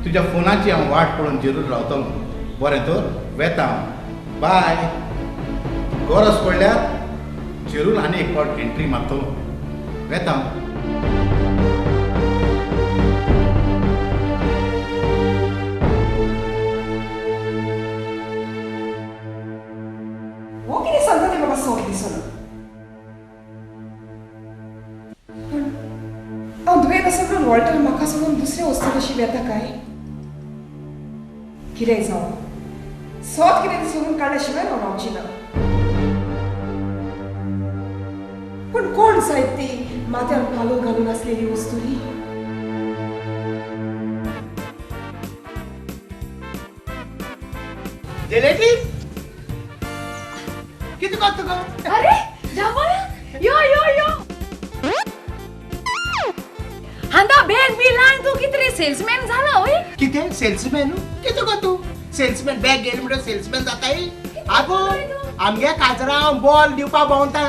तुज्या फोनाची हांव वाट पळोवन जरूर रावतलो. बरें तर वेता हांव, बाय. गरज पडल्यार जरूर आनी एक फावट एंट्री मारतलो. वेता हांव. हो कितें सांगता तें म्हाका सोद दिसना. पूण हांव दुयेंत आसा म्हणून वॉल्टर म्हाका सोडून दुसरे वस्तू कशी वेता काय? कितेंय जावं, सोद कितें तें सोदून काडल्या शिवाय हांव रावची ना. पूण कोण जायत ती माथ्यार पालो घालून आसलेली वस्तुरी? जलेबी कितें करता गो? अरे जावया, यो यो यो. हांदा बॅग बी लावन तूं कितें सेल्समॅन जाला हय? कितें सेल्समॅन? कितें गो तूं सेल्समॅन? बॅग घेयली म्हणटकीर सेल्समॅन जाताय? आगो आमगे काजरा हांव बॉल दिवपाक भोंवता.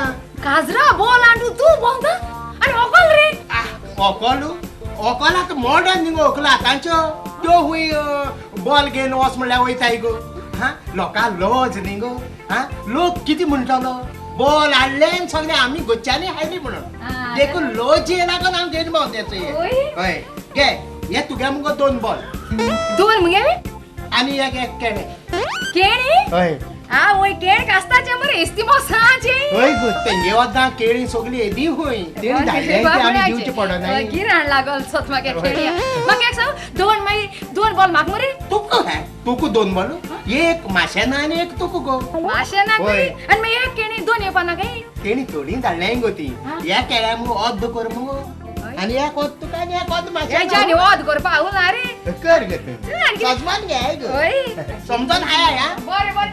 काजरा बॉल हाडून तूं भोंवता? आनी व्हंकल रे? व्हंकल? व्हंकल आतां मॉडर्न न्ही गो व्हंकल आतांच्यो. त्यो खूंय बॉल घेवन वच म्हणल्यार वयताय गो. हा लोकां लज न्ही गो. हा लोक कितें म्हणटलो? बॉल हाडले आनी सगळे आमी गोच्यांनी हाडली म्हणून. देखून लजे लागून हांव घेवन भोंवता. हय घे, हे तुगे मुगो 2 बॉल. 2 मुगे? आनी एक केळें. केळीं? हय. आ वय केळ कास्ताचे मरे एस्तिमोसाचे. हय गो, तेंगे वता केळीं सगळीं येदी खंय तेणी धाडले आमी दिवचे पडना. गिराण लागल सोत म्हाका केळी. म्हाका एक सांग, 2 मागीर 2 बॉल म्हाका मरे? तुका तुका 2 बॉल, एक माशेना आनी एक तुका गो. माशेना खंय? आनी मागीर एक केळी 2 येवपा ना काय? केळी थोडी धाडल्याय गो ती. ह्या केळ्या मुगो अर्द कर मुगो, आनी एक ओत तुका आनी एक ओत म्हाका. हेच्यानी ओत करपा हांव ना रे. कर गे तूं, सजमान घे गो. समजून हाय हा. बरें बरें,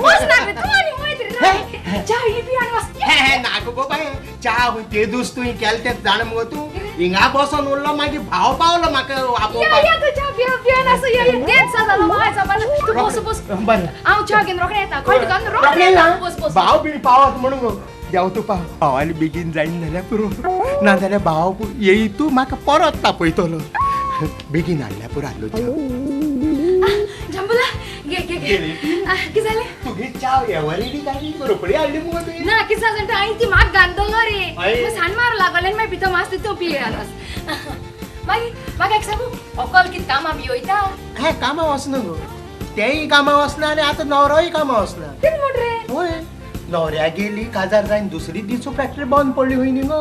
वच ना रे तूं आनी वयर रे. च्या ही पी आनी वच. हे ना गो बाय, च्या ते दीस तुवें केलें तें जाणा मुगो तूं हिंगा बसोन उरलो मागीर भाव पावलो म्हाका आपोवपाक. भाव बीन पावत म्हणून गो देव तूं पाव. भावाली बेगीन जायना जाल्यार पुरो, ना जाल्यार भाव येई तूं म्हाका परत तापयतलो. बेगीन हाडल्या पुरो हाडलो च्या. जांबुला घे घे घे. कितें जालें? तुगे च्या एवरेडी काय रोखडी हाडली मुगो तुवें? ना कितें जालें जाणा, हांवें ती म्हाका गांदलो रे, सान मार लागलें आनी मागीर भितर मास तितू पियेलो. मागीर म्हाका एक सांगू, अकल कितें कामां बी वयता? हें कामां वचना गो, तेंय कामां वचना आनी आतां न्हवरोय कामां वचना. कितें म्हण रे? हय, न्हवऱ्या गेली काजार जायन दुसरी दिसूं फॅक्टरी बंद पडली खंय न्ही गो.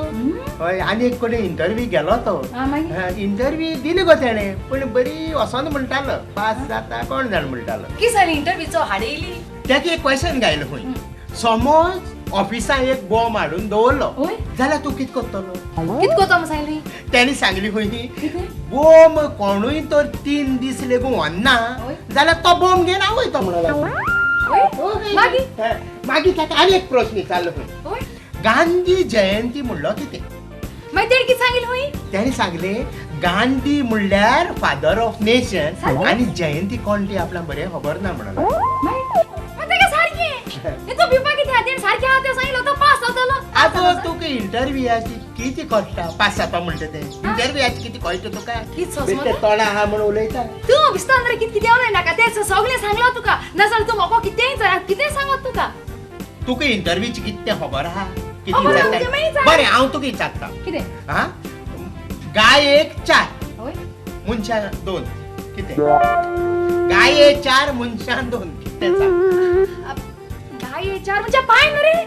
हय, आनी एक कडेन इंटरव्यू गेलो तो, इंटरव्यू दिली गो तेणें, पूण बरी वचोन म्हणटालो पास जाता कोण जाण म्हणटालो. कितें जालें इंटरव्यूचो हाडयली? तेका एक क्वेशन गायलो खंय, समज ऑफिसान एक बॉम्ब हाडून दवरलो जाल्यार तूं कितें करतलो? कितें करतो म्हूण सांगली? तेणें सांगली खंय, बॉम्ब कोणूय तर 3 दीस लेगून व्हरना जाल्यार तो बॉम्ब घेवन हांव वयता म्हणून लागलो. मागीर ताका आनी एक प्रश्न विचारलो खंय, गांधी जयंती म्हणलो कितें? मागीर तेणें कितें सांगिल्लें खंय? तेणें सांगलें गांधी म्हणल्यार फादर ऑफ नेशन आनी जयंती कोण ती आपल्याक बरें खबर ना म्हणलो. आगो तुका इंटरव्यूआची कितें कळटा? पास जाता म्हणटा तें इंटरव्यूआची कितें कळटा तुका? तोंडा आहा म्हूण उलयता तूं. बिस्तान रे कितें कितें उलयनाका, तें सगळें सांगलां तुका, नाजाल्यार तूं म्हाका कितेंय कितें सांगत तुका. तुका इंटरव्यूची कितें खबर आहा? कितें विचारता? बरें हांव तुका विचारता. कितें? आं, गायेक 4 मनशां 2 कितें? गाये 4 मनशां 2 कितें? गाये 4 म्हणजे पांय न्हू रे?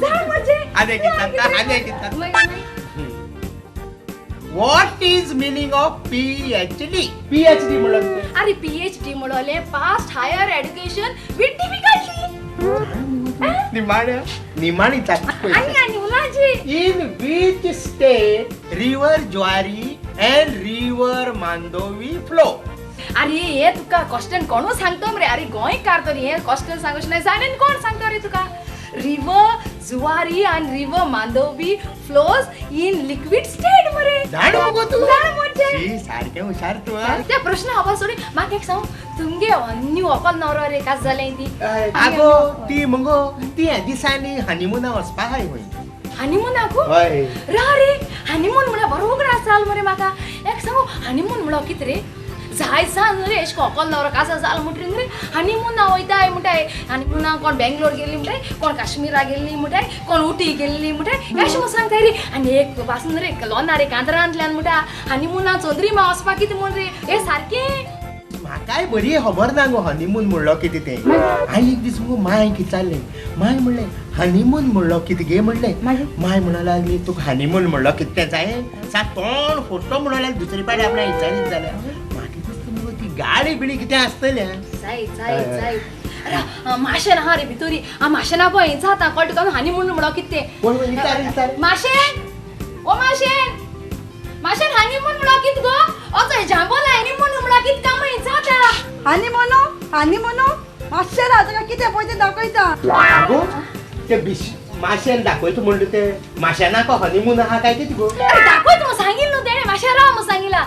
झाड म्हणजे. आनी एक विचारता, आनी एक विचारता. What is meaning of PhD? PhD म्हणलं? अरे PhD म्हणले past higher education with difficulty. निमाण्या निमाणी आणि आणि उलाजी. In which state river Zuari and river Mandovi flow? अरे हे तुका क्वेश्चन कोणू सांगतो रे? अरे गोंयकार तर हे क्वेश्चन सांगूच नाही जाणेन कोण सांगतो रे तुका? रिवर जुवारी आणि river Mandovi flows in liquid state मरे. जाण मगो तूं? जाण म्हणजे सारकें हुशार तूं. त्या प्रश्न खबर सोडी म्हाका एक सांग, तुमगे न्यू व्हंकल न्हवरो रे कास जालें ती? आगो ती मगो ती ह्या दिसांनी हनीमुना वचपा आहाय खंय. हनीमुनाकू? हय. रा रे हनीमून म्हळ्यार बरो उगडास जालो मरे म्हाका. एक सांगू, हनीमून म्हणलो कितें रे? जाय सांग रे एश व्हंकल न्हवरो कासा जालो म्हणटरी रे हनीमुना वयताय म्हणटाय. हनीमुना कोण बेंगलोर गेल्ली म्हणटाय, कोण काश्मीरा गेल्ली म्हणटाय, कोण उटी गेल्ली म्हणटाय, अशें म्हूण सांगताय रे. आनी एक पासून रे लोना रे कांदरांतल्यान म्हणटा हनीमुना चंद्रिमा वचपाक कितें म्हूण रे हे सारकें. म्हाकाय बरी खबर ना गो हनीमून म्हणलो कितें तें. आनी एक दीस मुगो मांयक विचारलें, मांय म्हणलें हनीमून म्हणलो कितें गे म्हणलें. मांय म्हणूंक लागली तुका हनीमून म्हणलो कितें तें जाय सा तोंड फोटो म्हणूंक लागली. दुसरे पाटी आपणाक विचारीत जाल्यार म्हाका दिसता मुगो ती गाडी बिडी कितें आसतलें. जाय जाय जाय. माशेन आहा रे भितरी, माशेना गो हें जाता कळटा तुका हनीमून म्हणलो कितें तें. माशेन, ओ माशेन, माशेन हनीमून म्हणलो कितें गो? ओचो जांबोला हनीमून म्हणलो कितें काम हें जाता? हनीमून हनीमून मातशें राव, कितें पळय तें दाखयता. आगो ते बिश माशेन दाखयता म्हणटा तें माशेनाक हनीमून आहा काय कितें गो? दाखयता म्हूण सांगिल्लें न्हू तेणें, माशें राव म्हूण सांगिलां.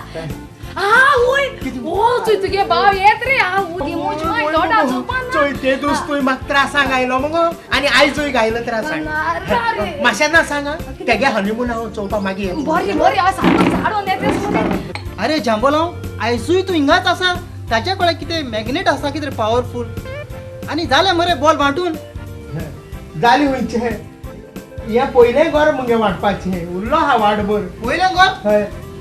तुगे भाव येत रे. चोय ते दोस्त तुवें म्हाका त्रासांक आयलो मगो आनी आयजूय गायलो त्रासांक. मातशें ना सांगा तेगे हनीमून हांव चोवपा मागीर. बरें बरें हाडून येता. अरे जांबोलाव, आयजूय तूं हिंगाच आसा? ताच्या कडेन कितें मॅग्नेट आसा कितें पावरफूल? आनी जालें मरे बॉल वांटून जाली खंयचें हें पयलें घर मुगे वांटपाचें उरलो आहा वाटभर. पयलें घर?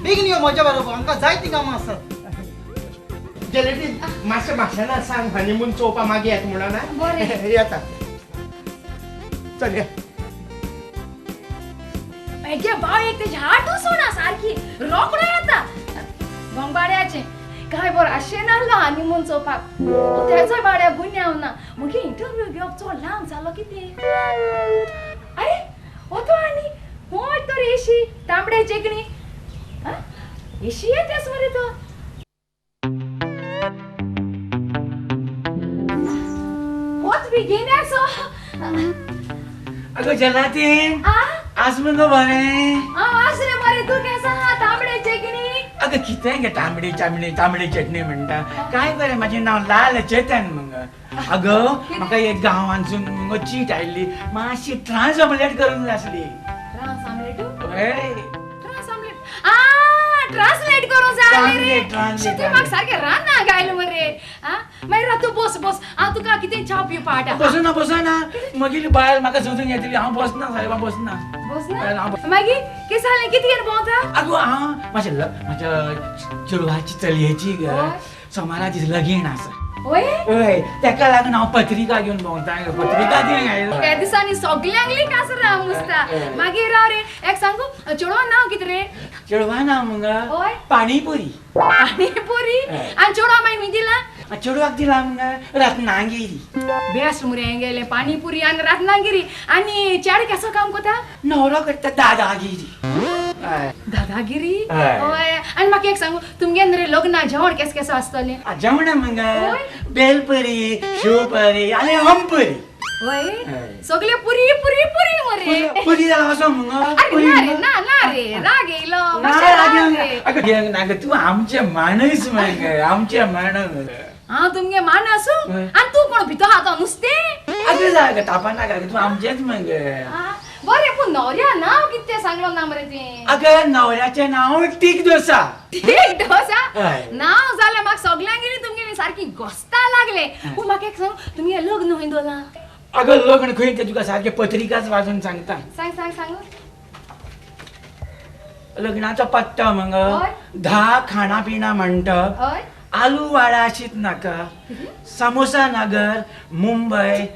बेगीन यो म्हज्या बरोबर, आमकां जायतीं कामां आसात. जेलेटी मातशें माशेना सांग हनीमून चोवपा मागीर येता म्हणून ना. बरें येता चल या. गे भाव एक तेजी हाटू सोडा सारकी रोकडो येता गोंबाड्याचें. काय बरो आशें नासलो हनीमून चोवपाक, तेजोय बाड्या गुन्यांव ना. मुगे इंटरव्यू घेवप चड लांब जालो कितें. अरे हो तो आनी होय तर एशी तांबडे चेकणी एशी येताच मरे तो. होच बेगीन सो. अगं जलातीन आज मुगो बरें. आज रे बरें. तूं केसो आहा? तांबडे चेकणी. अगं कितें गे तांबडी चांबडी तांबडी चटणी म्हणटा? काय बरें म्हाजें नांव लाल चेतन मुगो. अगं म्हाका एक गांवांतसून मुगो चीट आयिल्ली, मातशी ट्रान्स ऑमलेट करूंक जाय आसली. Trans omelette? हय ट्रान्स ऑमलेट. आ ट्रान्सलेट करूंक जाय आसली रे. तूं म्हाका सारकें रान्ना गायलें मरे. आ मागीर राव तूं बस बस, हांव तुका कितें च्या पिवपा हाडटा. बसना बसना, म्हगेली बायल म्हाका सोदूंक येतली. हांव बसना सायबा, बसना बसना. मागीर कितें जालें? कितें घेवन भोंवता? आगो हांव म्हाज्या म्हाज्या चेडवाची चलयेची ग सोमारा दीस लगीन आसा. हय तेका लागून हांव पत्रिका घेवन भोंवता. पत्रिका दिवंक आयलो. त्या दिसांनी सगल्यांक कासरां मुसता. मागीर राव रे एक सांगू, चेडवा नांव कितें रे? चेडवा नांव मुगो पाणीपुरी. पाणीपुरी? आनी चेडवा मागीर खंय दिला? चेडवाक दिला मुगो रत्नागिरी. बेस्ट मुरे हेंगेलें पाणीपुरी आनी रत्नागिरी. आनी चेडो केसो काम करता? न्हवरो करता दादागिरी. दादागिरी? हय. आनी म्हाका एक सांगू, तुमगे रे लग्ना जेवण केस केसो आसतलें? जेवण मुगो बेलपुरी, शिवपुरी आनी आमपुरी. हय सगळे पुरी पुरी पुरी मरे. पुरी जाल्यार असो मुगो. अरे ना रे ना ना रे राग येयलो. अगं ना गो, तूं आमचें माणूस मगे, आमचें माणूस. हांव तुमगे मान आसूं आनी तूं कोण भितर आहा नुस्तें? अगं जाय तापा नाका, तूं आमचेंच मगे. बरें पूण न्हवऱ्या नांव कितें तें सांगलो ना मरे तुवें? अगं न्हवऱ्याचें नांव टीक डोसा. टीक डोसा नांव जालें म्हाका सगल्यांगेली तुमगेली सारकी घोस्ता लागले. पूण म्हाका एक सांग, तुमगें लग्न खंय दवरलां? अगं लग्न खंय तें तुका सारकें पत्रिकाच वाजून सांगता. सांग सांग सांग. लग्नाचो पत्तो मगो 10 खाणा पिणा मंडप, आलू वाडा शीत नाका, समोसा नगर, मुंबय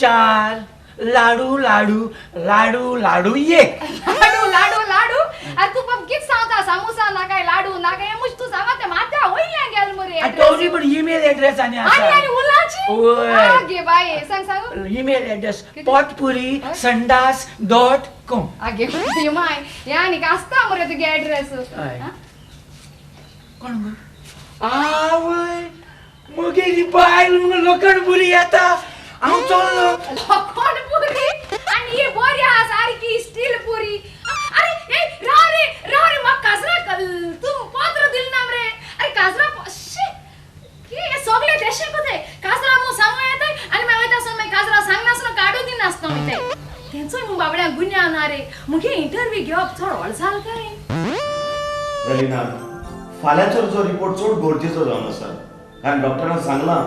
4, लाडू लाडू लाडू लाडू 1. लाडू लाडू लाडू? अरे तूं बाब कितें सांगता? सामोसा नाकाय लाडू नाकाय मुज तूं सांगता मात्या वयल्यान गेल मरे. तोरी पण ईमेल एड्रेस आनी आसा. आनी आनी उलाची? आगे बाये सांग सांग. ईमेल एड्रेस पोटपुरी संडास .com. आगे माय हे आनी आसता मरे तुगे एड्रेस. कोण गो? आवय म्हगेली बायल मुगो लोखणपुरी येता. हांव चल्लो. लोखणपुरी? आनी ही बरी आहा सारकी स्टील पुरी. अरे ए राव रे राव रे, म्हाका काजरा तूं पत्र दिलें ना मरे. अरे काजरा शी की सगळे देशे कोते काजरा मु सांगू येताय आनी मागीर वयता आसतना मागीर काजरा सांगनासतना काडून दिनासतना वयताय. तेंचोय मु बाबड्यांक गुन्यांव ना रे. मुगे इंटरव्यू घेवप चड व्हड जाल काय? रलीना, फाल्यांचो जो रिपोर्ट चड गरजेचो जावन आसा, कारण डॉक्टरान सांगलां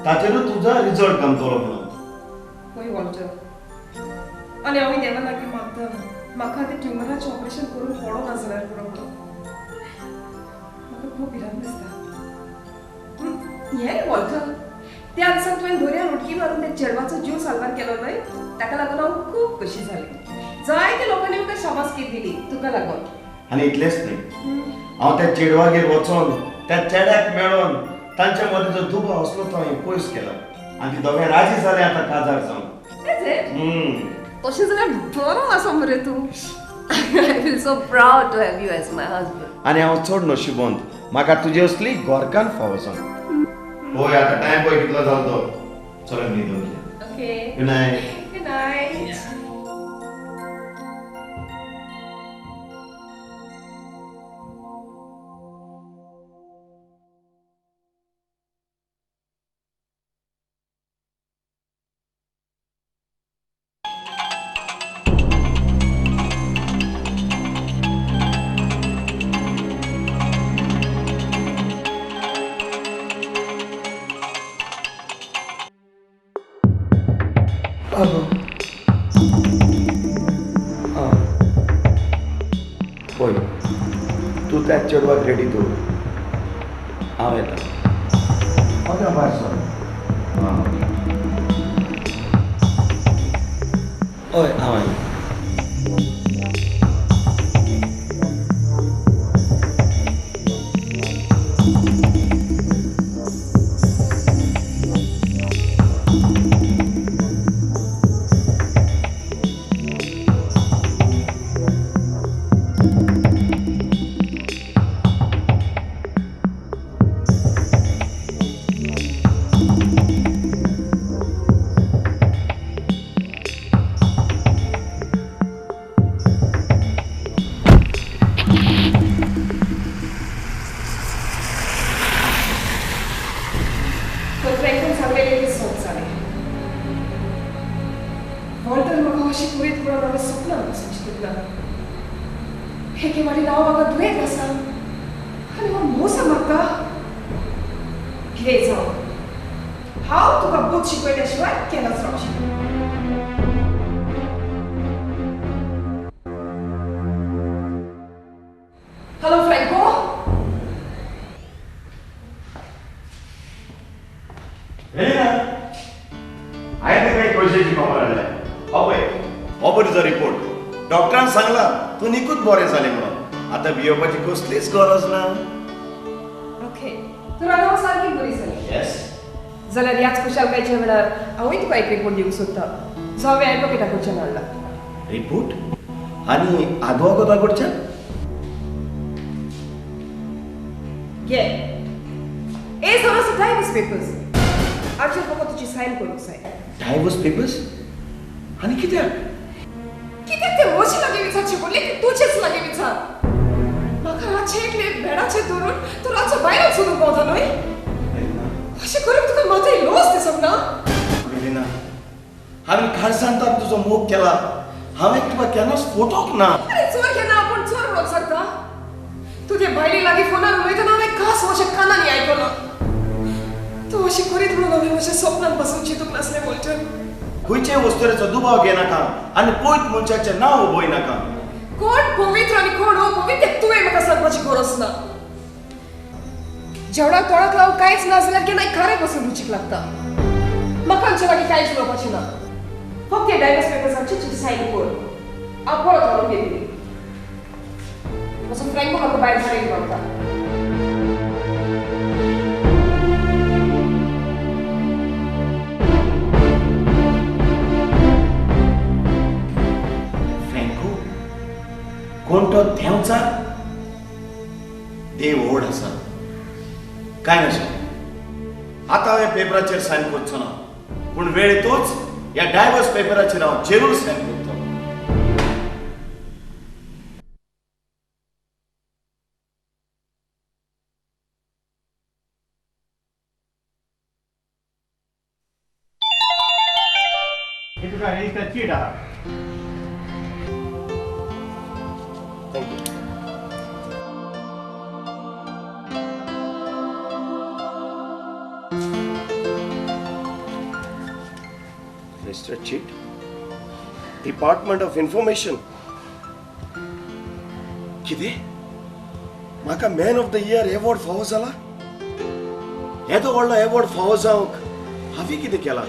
ताचेरूच तुजो रिजल्ट गमतलो म्हणून. हय वॉल्टर, आनी हांव देवा लागीं मागता म्हाका तें ट्युमराचें ऑपरेशन करून पडो ना जाल्यार पुरो म्हणून. म्हाका खूब भिरांत दिसता. हें वॉल्टर, त्या दिसा तुवें दर्यान उडकी मारून त्या चेडवाचो जीव साल्वार केलो न्हय, ताका लागून हांव खूब खोशी जालें. जायते लोकांनी म्हाका शाबासकी दिली तुका लागून. आनी इतलेंच न्हय, हांव त्या चेडवागेर वचोन त्या चेड्याक मेळोन तांच्या मदीं जो दुबाव आसलो तो हांवें पयस केला आनी ती दोगांय राजी जालें आतां काजार जावन. तशें जाल्यार बरो आसा मरे तूं. I feel so proud to have you as my husband. आनी हांव चड नशिबवंत, म्हाका तुजे असली घरकान्न फावो जावन. पळय आतां टायम पळय कितलो जालो तो. चल न्हिदून. Okay, good night. Good night. पळय तूं त्या चेडवाक रेडी दवर, हांव येता. ओके भायर सर. हय हांव आयलो. चिंतूंक ना. एके वाटेन हांव म्हाका दुयेंत आसा आनी हो मोसा म्हाका. कितेंय जावं, हांव तुका बूद शिकयल्या शिवाय केन्नाच रावचें ना. Hello Franco. हांवें ताका एक खोशयेची खबर हाडल्या. हो पळय, हो पळय तुजो रिपोर्ट. डॉक्टरान सांगलां तूं निकूच बरें जालें म्हणून. आतां भियोवपाची कसलीच गरज ना. ओके, तर आतां हांव सारकी बरी जाली. येस. जाल्यार ह्याच खुशालकायच्या वेळार हांवूय तुका एक रिपोर्ट दिवंक सोदतां, जो हांवें एडवोकेटा कडच्यान हाडला. रिपोर्ट? आनी आदवोगादा कडच्यान? घे, हे सगळो डायवर्स पेपर्स. आमचेर फकत तुजी सायन करूंक जाय. Divorce papers? आनी कित्याक? कित्याक ते म्हजे लागीं विचारचे पडले की तुजेच लागीं विचार. म्हाका रातचें एकलें बेडाचेर धरून तूं रातचो भायर वचून भोंवता न्हय? अशें करूंक तुका मातय लोज दिसप ना? एलिना, हांवें काळजान तर तुजो मोग केला. हांवें तुका केन्नाच फटोवंक ना. आरे चोर केन्ना आपूण चोर म्हणूंक शकता? तूं ते बायले लागीं फोनार उलयतना हांवें खास म्हज्या कानांनी आयकलां. तूं अशें करीत म्हणून हांवें म्हज्या सपनान बसून चिंतूंक नासलें वॉल्टर. खंयचे वस्तुरेचो दुबाव घेनाका आनी पयत मनशाचें नांव उबय नाका. कोण पवित्र आनी कोण अपवित्र तें तुवें म्हाका सांगपाची गरज ना. जेवणाक तोंडाक लावंक कांयच ना जाल्यार केन्नाय खारें पसून रुचीक लागता. म्हाका आमचे लागीं कांयच उलोवपाचें ना. फक्त ह्या डायवर्स पेपर्सांची तुजी सायन कर. हांव परत व्हरून घेतली. म्हजो फ्रँको म्हाका भायर सारकें रावता. फ्रँको कोण तो देंवचार? देव व्हड आसा. कांय नासो, आतां हांव ह्या पेपराचेर सायन करचो ना, पूण वेळ येतूच ह्या डायवर्स पेपराचेर हांव जरूर सायन करतलो. ही तुका रजिस्टर चीट आहा. Thank you. Register chit, department of information. कितें? म्हाका man of the year award फावो जाला? येदो व्हडलो एवॉर्ड फावो जावंक हांवें कितें केलां?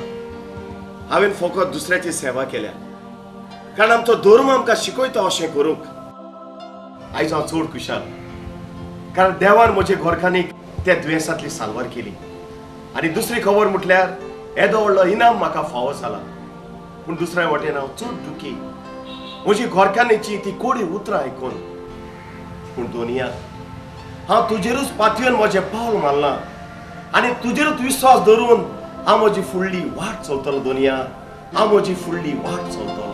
हांवें फकत दुसऱ्याची सेवा केल्या, कारण आमचो धर्म आमकां शिकयता अशें करूंक. आयज हांव चड खुशाल, कारण देवान म्हजे घरकान्नीक त्या दुयेंसांतली साल्वार केली. आनी दुसरी खबर म्हटल्यार येदो व्हडलो इनाम म्हाका फावो जाला. पूण दुसऱ्या वटेन हांव चड दुखी, म्हजी घरकान्नीची ती कोडी उतरां आयकून. पूण दोनिया, हांव तुजेरूच पातयेवन म्हजें पावल मारलां आनी तुजेरूच विस्वास धरून हांव म्हजी फुडली वाट चलतलो. दोनिया, हांव म्हजी फुडली वाट चलतलो.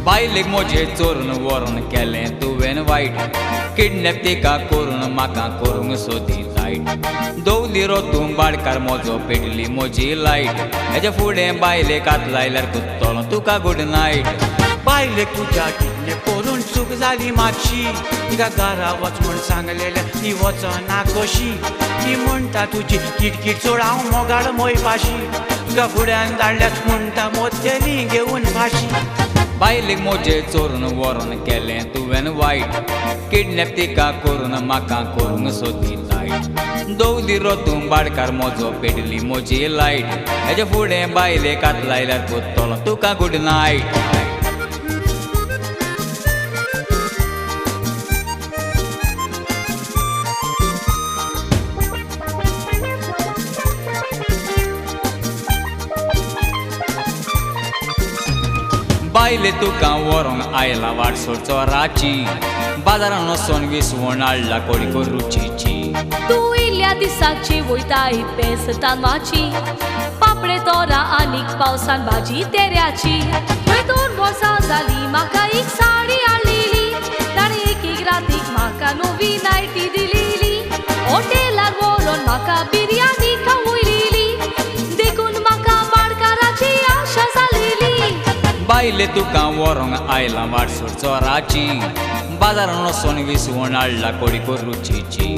बायलेक म्हजे चोरून व्हरून केलें तुवें वायट. किडनॅप तिका करून म्हाका करूंक सोदी लायट. दवली रो तूं बाडकार म्हजो, पेटली म्हजी लायट. हेजे फुडें बायलेक हात लायल्यार कुत्तलो तुका गूड नायट. बायलेक तुज्या किडनॅप करून चूक जाली मातशी. तिका घरा वच म्हूण सांगलेलें ती वचना कशी. ती म्हणटा तुजी किटकीट चड हांव मोगाळ मोयपाशी. तुका फुड्यान धाडल्यार म्हणटा मोतेली घेवन फाशी. बायलेक म्हजे चोरून व्हरून केलें तुवें वायट. किडनॅप तिका करून म्हाका करूंक सोदी लायट. दवली रो तूं बाडकार म्हजो, पेटली म्हजी लायट. हेजे फुडें बायलेक हात लायल्यार कुत्तलो तुका गूड नायट. बायले तुका व्हरोंक आयला वाटसोर चोराची. बाजारान वचोन विसवण हाडला कोडको रुचीची. तूं इल्ल्या दिसाची वयताय पेस तांदवाची. पापडे तोरा आनीक पावसान भाजी तेऱ्याची. 2 वर्सां जाली म्हाका एक साडी हाडलेली, ताणें एक एक रातीक म्हाका नवी नायटी दिलेली, हॉटेलार व्हरोन म्हाका बिर्याणी खावयलेली, देखून म्हाका बाडकाराची आशा जालेली. बायले तुका व्हरोंक आयलां वाटसूर चोराची, बाजारान वचोन विसवण हाडला कोडी रुचीची.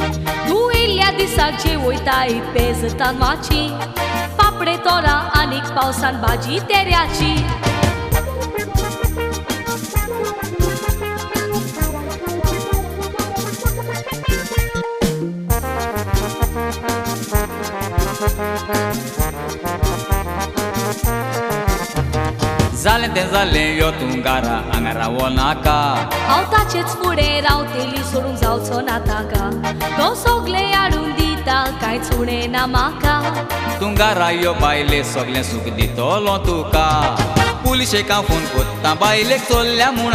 तूं येयल्ल्या दिसाक जेवयताय पेज तांदळाची, पापडे तोरां आनीक पावसान भाजी तेऱ्याची. जालें तें जालें यो तूं घरा हांगा रावो नाका, हांव ताचेच फुडें रावतेली सोडूंक जावचो ना ताका, तो सगळें हाडून दिता कांयच उणें ना म्हाका. तूं घरा यो बायले सगळें सूख दितलो तुका, पुलिशेक हांव फोन कोत्ता बायलेक चोरल्या म्हूण.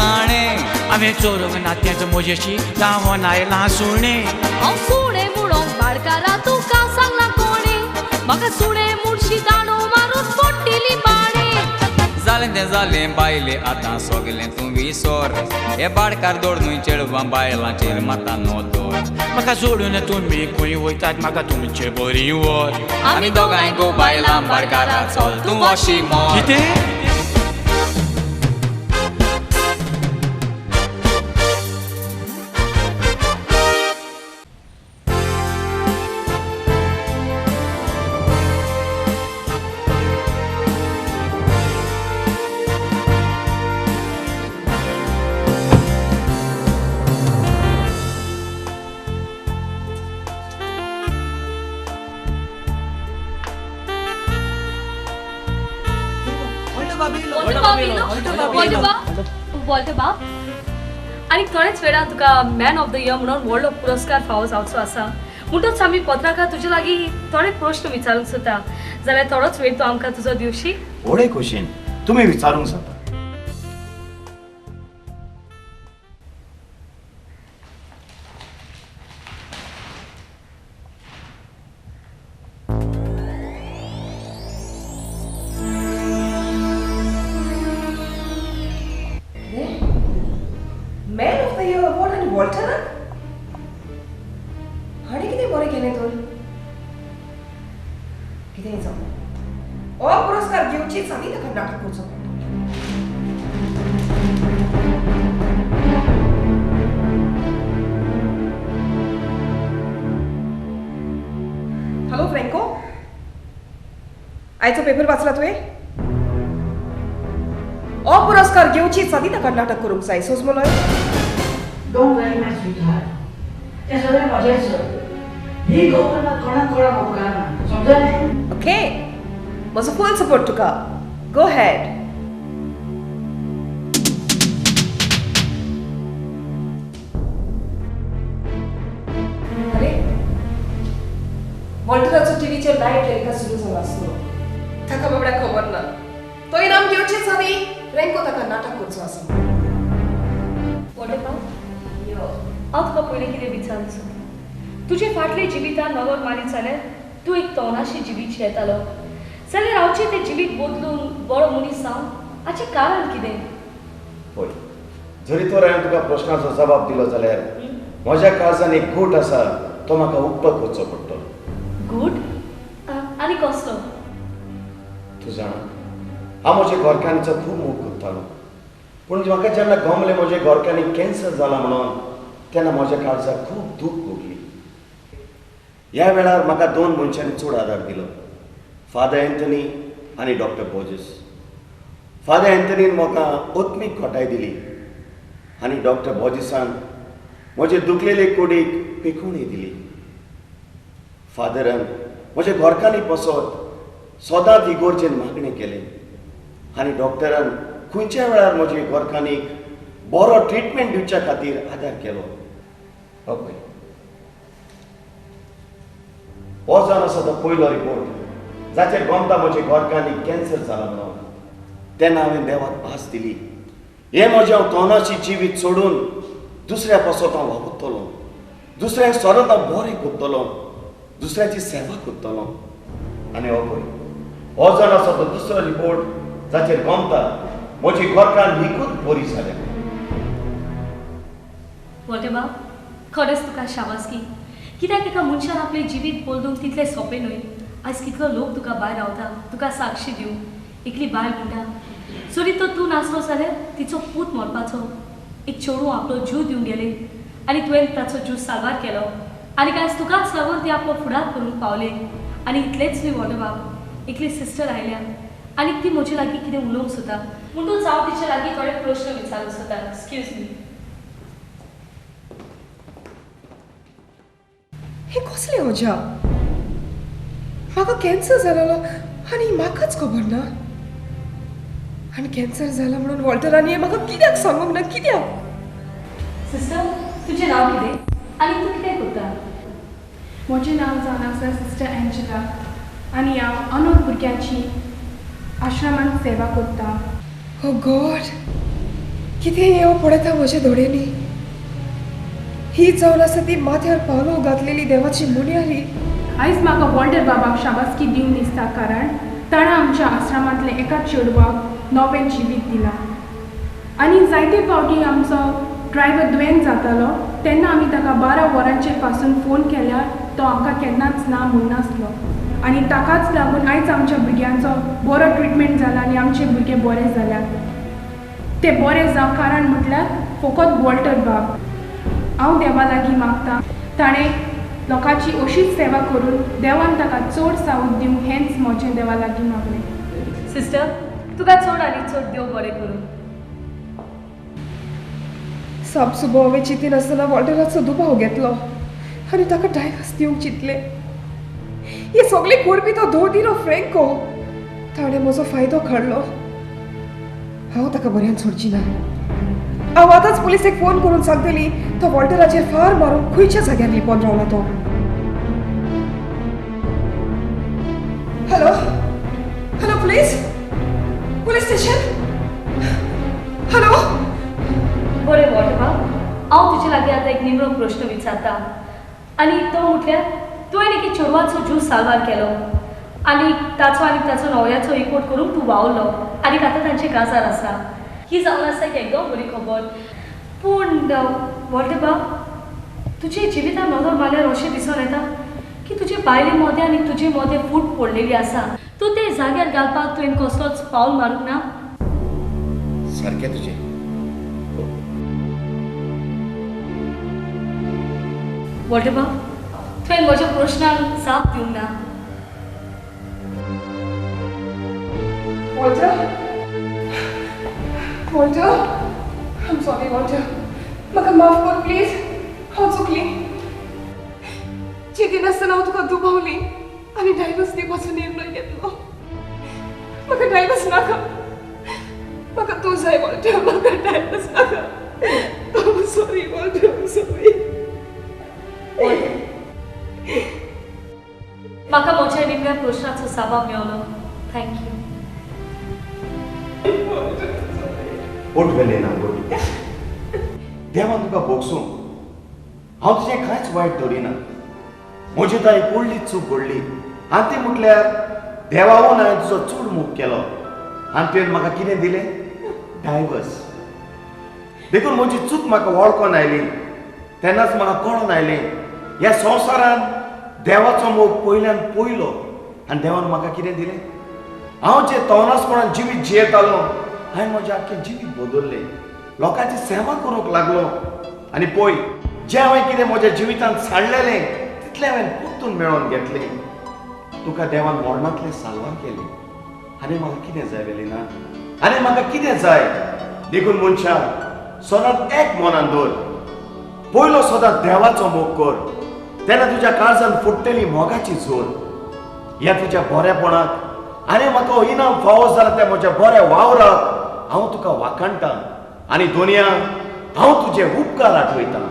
हांवें चोरूंक ना तेंच म्हजेशी धांवोन आयलां सुणें. हांव सुणें म्हणूंक बाडकारा तुका सांगलां कोणें, म्हाका सुणें मुडशी दांडो मारून पडटिली बाणें. जालें तें जालें बायले आतां सगळें तूं विसर, हे बाडकार दोड न्हय चेडवां बायलांचेर माता नदर. म्हाका सोडून तुमी खंय वयतात म्हाका तुमचे बरी व्हर, आमी दोगांय गो बायलां बाडकारा चल तूं अशी मर. कितें? वॉल्टर बाब, आनी थोडेच वेळान तुका मॅन ऑफ the year म्हणून व्हडलो पुरस्कार फावो जावचो आसा, म्हणटच आमी पत्रकार तुजे लागीं थोडे प्रश्न विचारूंक सोदता, जाल्यार थोडोच वेळ तूं आमकां तुजो दिवशी? व्हडे खोशयेन तुमी विचारूंक शकता. हॅलो फ्रँको, आयचो पेपर वाचला तुवें? हो पुरस्कार घेवचीच आदी ताका नाटक करूंक जाय, सोजमलोय. Don't worry my sweetheart, तें सगळें म्हजेंच. ही खबर मात कोणाक कोणाक उपकारना, समजलें? ओके, म्हजो फूल सपोर्ट तुका, गो हेड. अरे वॉल्टराचो टीव्हीचेर लायव्ह टेलिकास्ट सुरू जाला आसलो, ताका बाबड्याक खबर ना. तो इनाम घेवचेच आदी फ्रँको ताका नाटक करचो आसा. वॉल्टर बाब, हांव तुका पयलीं कितें विचारूंक सोदता. तुजे फाटले जिवितान नदर मारीत जाल्यार तूं एक तवनाशी जिवीत शेतालो, जाल्यार हांवचें तें जिवीत बदलून बरो मनीस जावन हाचें कारण कितें? पळय, जरी तर हांवें तुका प्रश्नाचो जबाब दिलो जाल्यार म्हज्या काळजान एक गूट आसा, तो म्हाका उक्तो करचो पडटलो. गूट आनी कसलो? तूं जाणा, हांव म्हज्या घरकान्नीचो खूब मोग करतालो, पूण म्हाका जेन्ना गमलें म्हज्या घरकान्नीक कॅन्सर जाला म्हणून, तेन्ना म्हज्या काळजाक खूब दूख भोगली. ह्या वेळार म्हाका 2 मनशांनी चड आदार दिलो, फादर एंथनी आनी डॉक्टर बोजेस. फादर एंथनीन म्हाका आत्मीक खोटाय दिली आनी डॉक्टर बोजेसान म्हजे दुखलेले कुडीक पेखोवणी दिली. फादरान म्हज्या घरकान्नी पसत सदांच इगोर्जेन मागणें केलें आनी डॉक्टरान खंयच्या वेळार म्हजे घरकान्नीक बरो ट्रिटमेंट दिवच्या खातीर आदार केलो. ओके, हो जावन आसा तो पयलो रिपोर्ट जाचेर गमता म्हजे घरकान्नीक कॅन्सर जाला म्हणून. तेन्ना हांवें देवाक भास दिली, हें म्हजें हांव तोंडाची जिवीत सोडून दुसऱ्या पासत हांव वावुरतलो, दुसऱ्यांक सदांच हांव बरें करतलो, दुसऱ्याची सेवा करतलो. आनी हो पळय, हो जावन आसा तो दुसरो रिपोर्ट जाचेर गमता म्हजी घरकान्न निकूच बरी जाल्या. वॉल्टर बाब, खरेंच तुका शाबासकी. कित्याक एका मनशान आपलें जिवीत बदलूंक तितलें सोंपें न्हय. आयज कितलो लोक तुका भायर रावता तुका साक्षी दिवंक. एकली बायल म्हणटा जरी तो तूं नासलो जाल्यार तिचो पूत मरपाचो. एक चेडूं आपलो जीव दिवंक गेलें आनी तुवें ताचो जीव साल्वार केलो आनी आयज तुकाच लागून ती आपलो फुडार करूंक पावलें. आनी इतलेंच न्हय वॉल्टर बाब, एकली सिस्टर आयल्या आनी ती म्हजे लागीं कितें उलोवंक सोदता म्हणटूच हांव तिचे लागीं थोडे प्रश्न विचारूंक सोदता. Excuse me. हें कसलें अजाप? म्हाका कॅन्सर जालेलो आनी म्हाकाच खबर ना. आनी कॅन्सर जाला म्हणून वॉल्टरान हें म्हाका कित्याक सांगूंक ना? कित्याक? सिस्टर, तुजें नांव कितें आनी तूं कितें करता? म्हजें नांव जावन आसा सिस्टर एंजला आनी हांव अनोथ भुरग्यांची आश्रमांत सेवा करता. ओ गॉड, कितें हें पळयता म्हज्या दोळ्यांनी. ही जावन आसा ती माथ्यार पावलो घातलेली देवाची मुन्यारी. आयज म्हाका वॉल्टर बाबाक शाबासकी दिवन दिसता कारण ताणें आमच्या आश्रमांतल्या एका चेडवाक नवें जिवीत दिलां. आनी जायते फावटी आमचो ड्रायव्हर दुयेंत जातालो तेन्ना आमी ताका 12 वरांचेर पासून फोन केल्यार तो आमकां केन्नाच ना म्हणनासलो आनी ताकाच लागून आयज आमच्या भुरग्यांचो बरो ट्रिटमेंट जाला आनी आमचे भुरगे बरे जाल्यात. ते बरे जावं कारण म्हटल्यार फकत वॉल्टर बाब. हांव देवा लागीं मागता ताणें लोकांची अशीच सेवा करून देवान ताका चड सावध दिवंक हेंच म्हजें देवा लागीं मागलें. सिस्टर, तुका चड आनी चड देव बरें करूं. साप सुबो हांवें चिंतिनासतना वॉल्टराचो दुबाव घेतलो आनी ताका डायवर्स दिवंक चिंतलें. हें सगळें करपी तो दोदिरो फ्रँको. ताणें म्हजो फायदो काडलो. हांव ताका बऱ्यान सोडची ना. हांव आतांच पुलिसेक फोन करून सांगतली तो वॉल्टराचेर फार मारून खंयच्या जाग्यार लिपोन रावला तो. Hello hello, police police station. Hello. बरें वॉल्टर बाब, हांव तुजे लागीं आतां एक निमणो प्रश्न विचारता आनी तो म्हटल्यार तुवें एके चेडवाचो जीव साल्वार केलो आनी ताचो न्हवऱ्याचो एकवट करूंक तूं वावरलो आनी आतां तांचें काजार आसा. ही जावन आसा एक एकदम बरी खबर. पूण वॉल्टर बाब, तुजे जिवितान नदर मारल्यार अशें दिसून येता की तुजे बायले मोदें आनी तुजे मोदें फूट पडलेली आसा. तूं ते जाग्यार घालपाक तुवें कसलोच पावल मारूंक ना? सारकें तुजें. वॉल्टर बाब, तुवें म्हज्या प्रश्नांक जाप दिवंक ना. Walter, Walter, I am sorry Walter, म्हाका माफ कर प्लीज. हांव चुकली. चिंतिनासतना हांव तुका दुबावली आनी डायवर्स दिवपाचो निर्णय घेतलो. म्हाका डायवर्स नाका, म्हाका तूं जाय वॉल्टर, म्हाका डायवर्स नाका. I am sorry Walter, I am sorry. म्हाका म्हज्या निमण्या प्रश्नाचो जबाब मेवलो. Thank you. ओट वेलें ना ओट. देवान तुका भोगसूं. हांव तुजें कांयच वायट धरिना. म्हजी ताई व्हडली चूक घडली आनी ती म्हटल्यार देवावून हांवें तुजो चड मोग केलो आनी तुवें म्हाका कितें दिलें? डायवर्स. देखून म्हजी चूक म्हाका वळखून आयली तेन्नाच म्हाका कळोन आयलें ह्या संवसारान देवाचो मोग पयल्यान पयलो आनी देवान म्हाका कितें दिलें? हांव जें तवनासपणान जिवीत जियेतालो हांवें म्हजें आख्खें जिवीत बदल्लें. लोकांची सेवा करूंक लागलो आनी पळय जें हांवें कितें म्हज्या जिवितांत सांडलेलें तितलें हांवें परतून मेळोवन घेतलें. तुका देवान मरणांतलें साल्वार केलें आनी म्हाका कितें जाय वेलिना? आनी म्हाका कितें जाय? देखून मनशा सदांच एक मनान दवर, पयलो सदांच देवाचो मोग कर, तेन्ना तुज्या काळजान फुट्टली मोगाची जोर. ह्या तुज्या बरेपणाक आनी म्हाका इनाम फावो जाला त्या म्हज्या बऱ्या वावराक हांव तुका वाखाणटा आनी दुनिया हांव तुजे उपकार आठवयतां.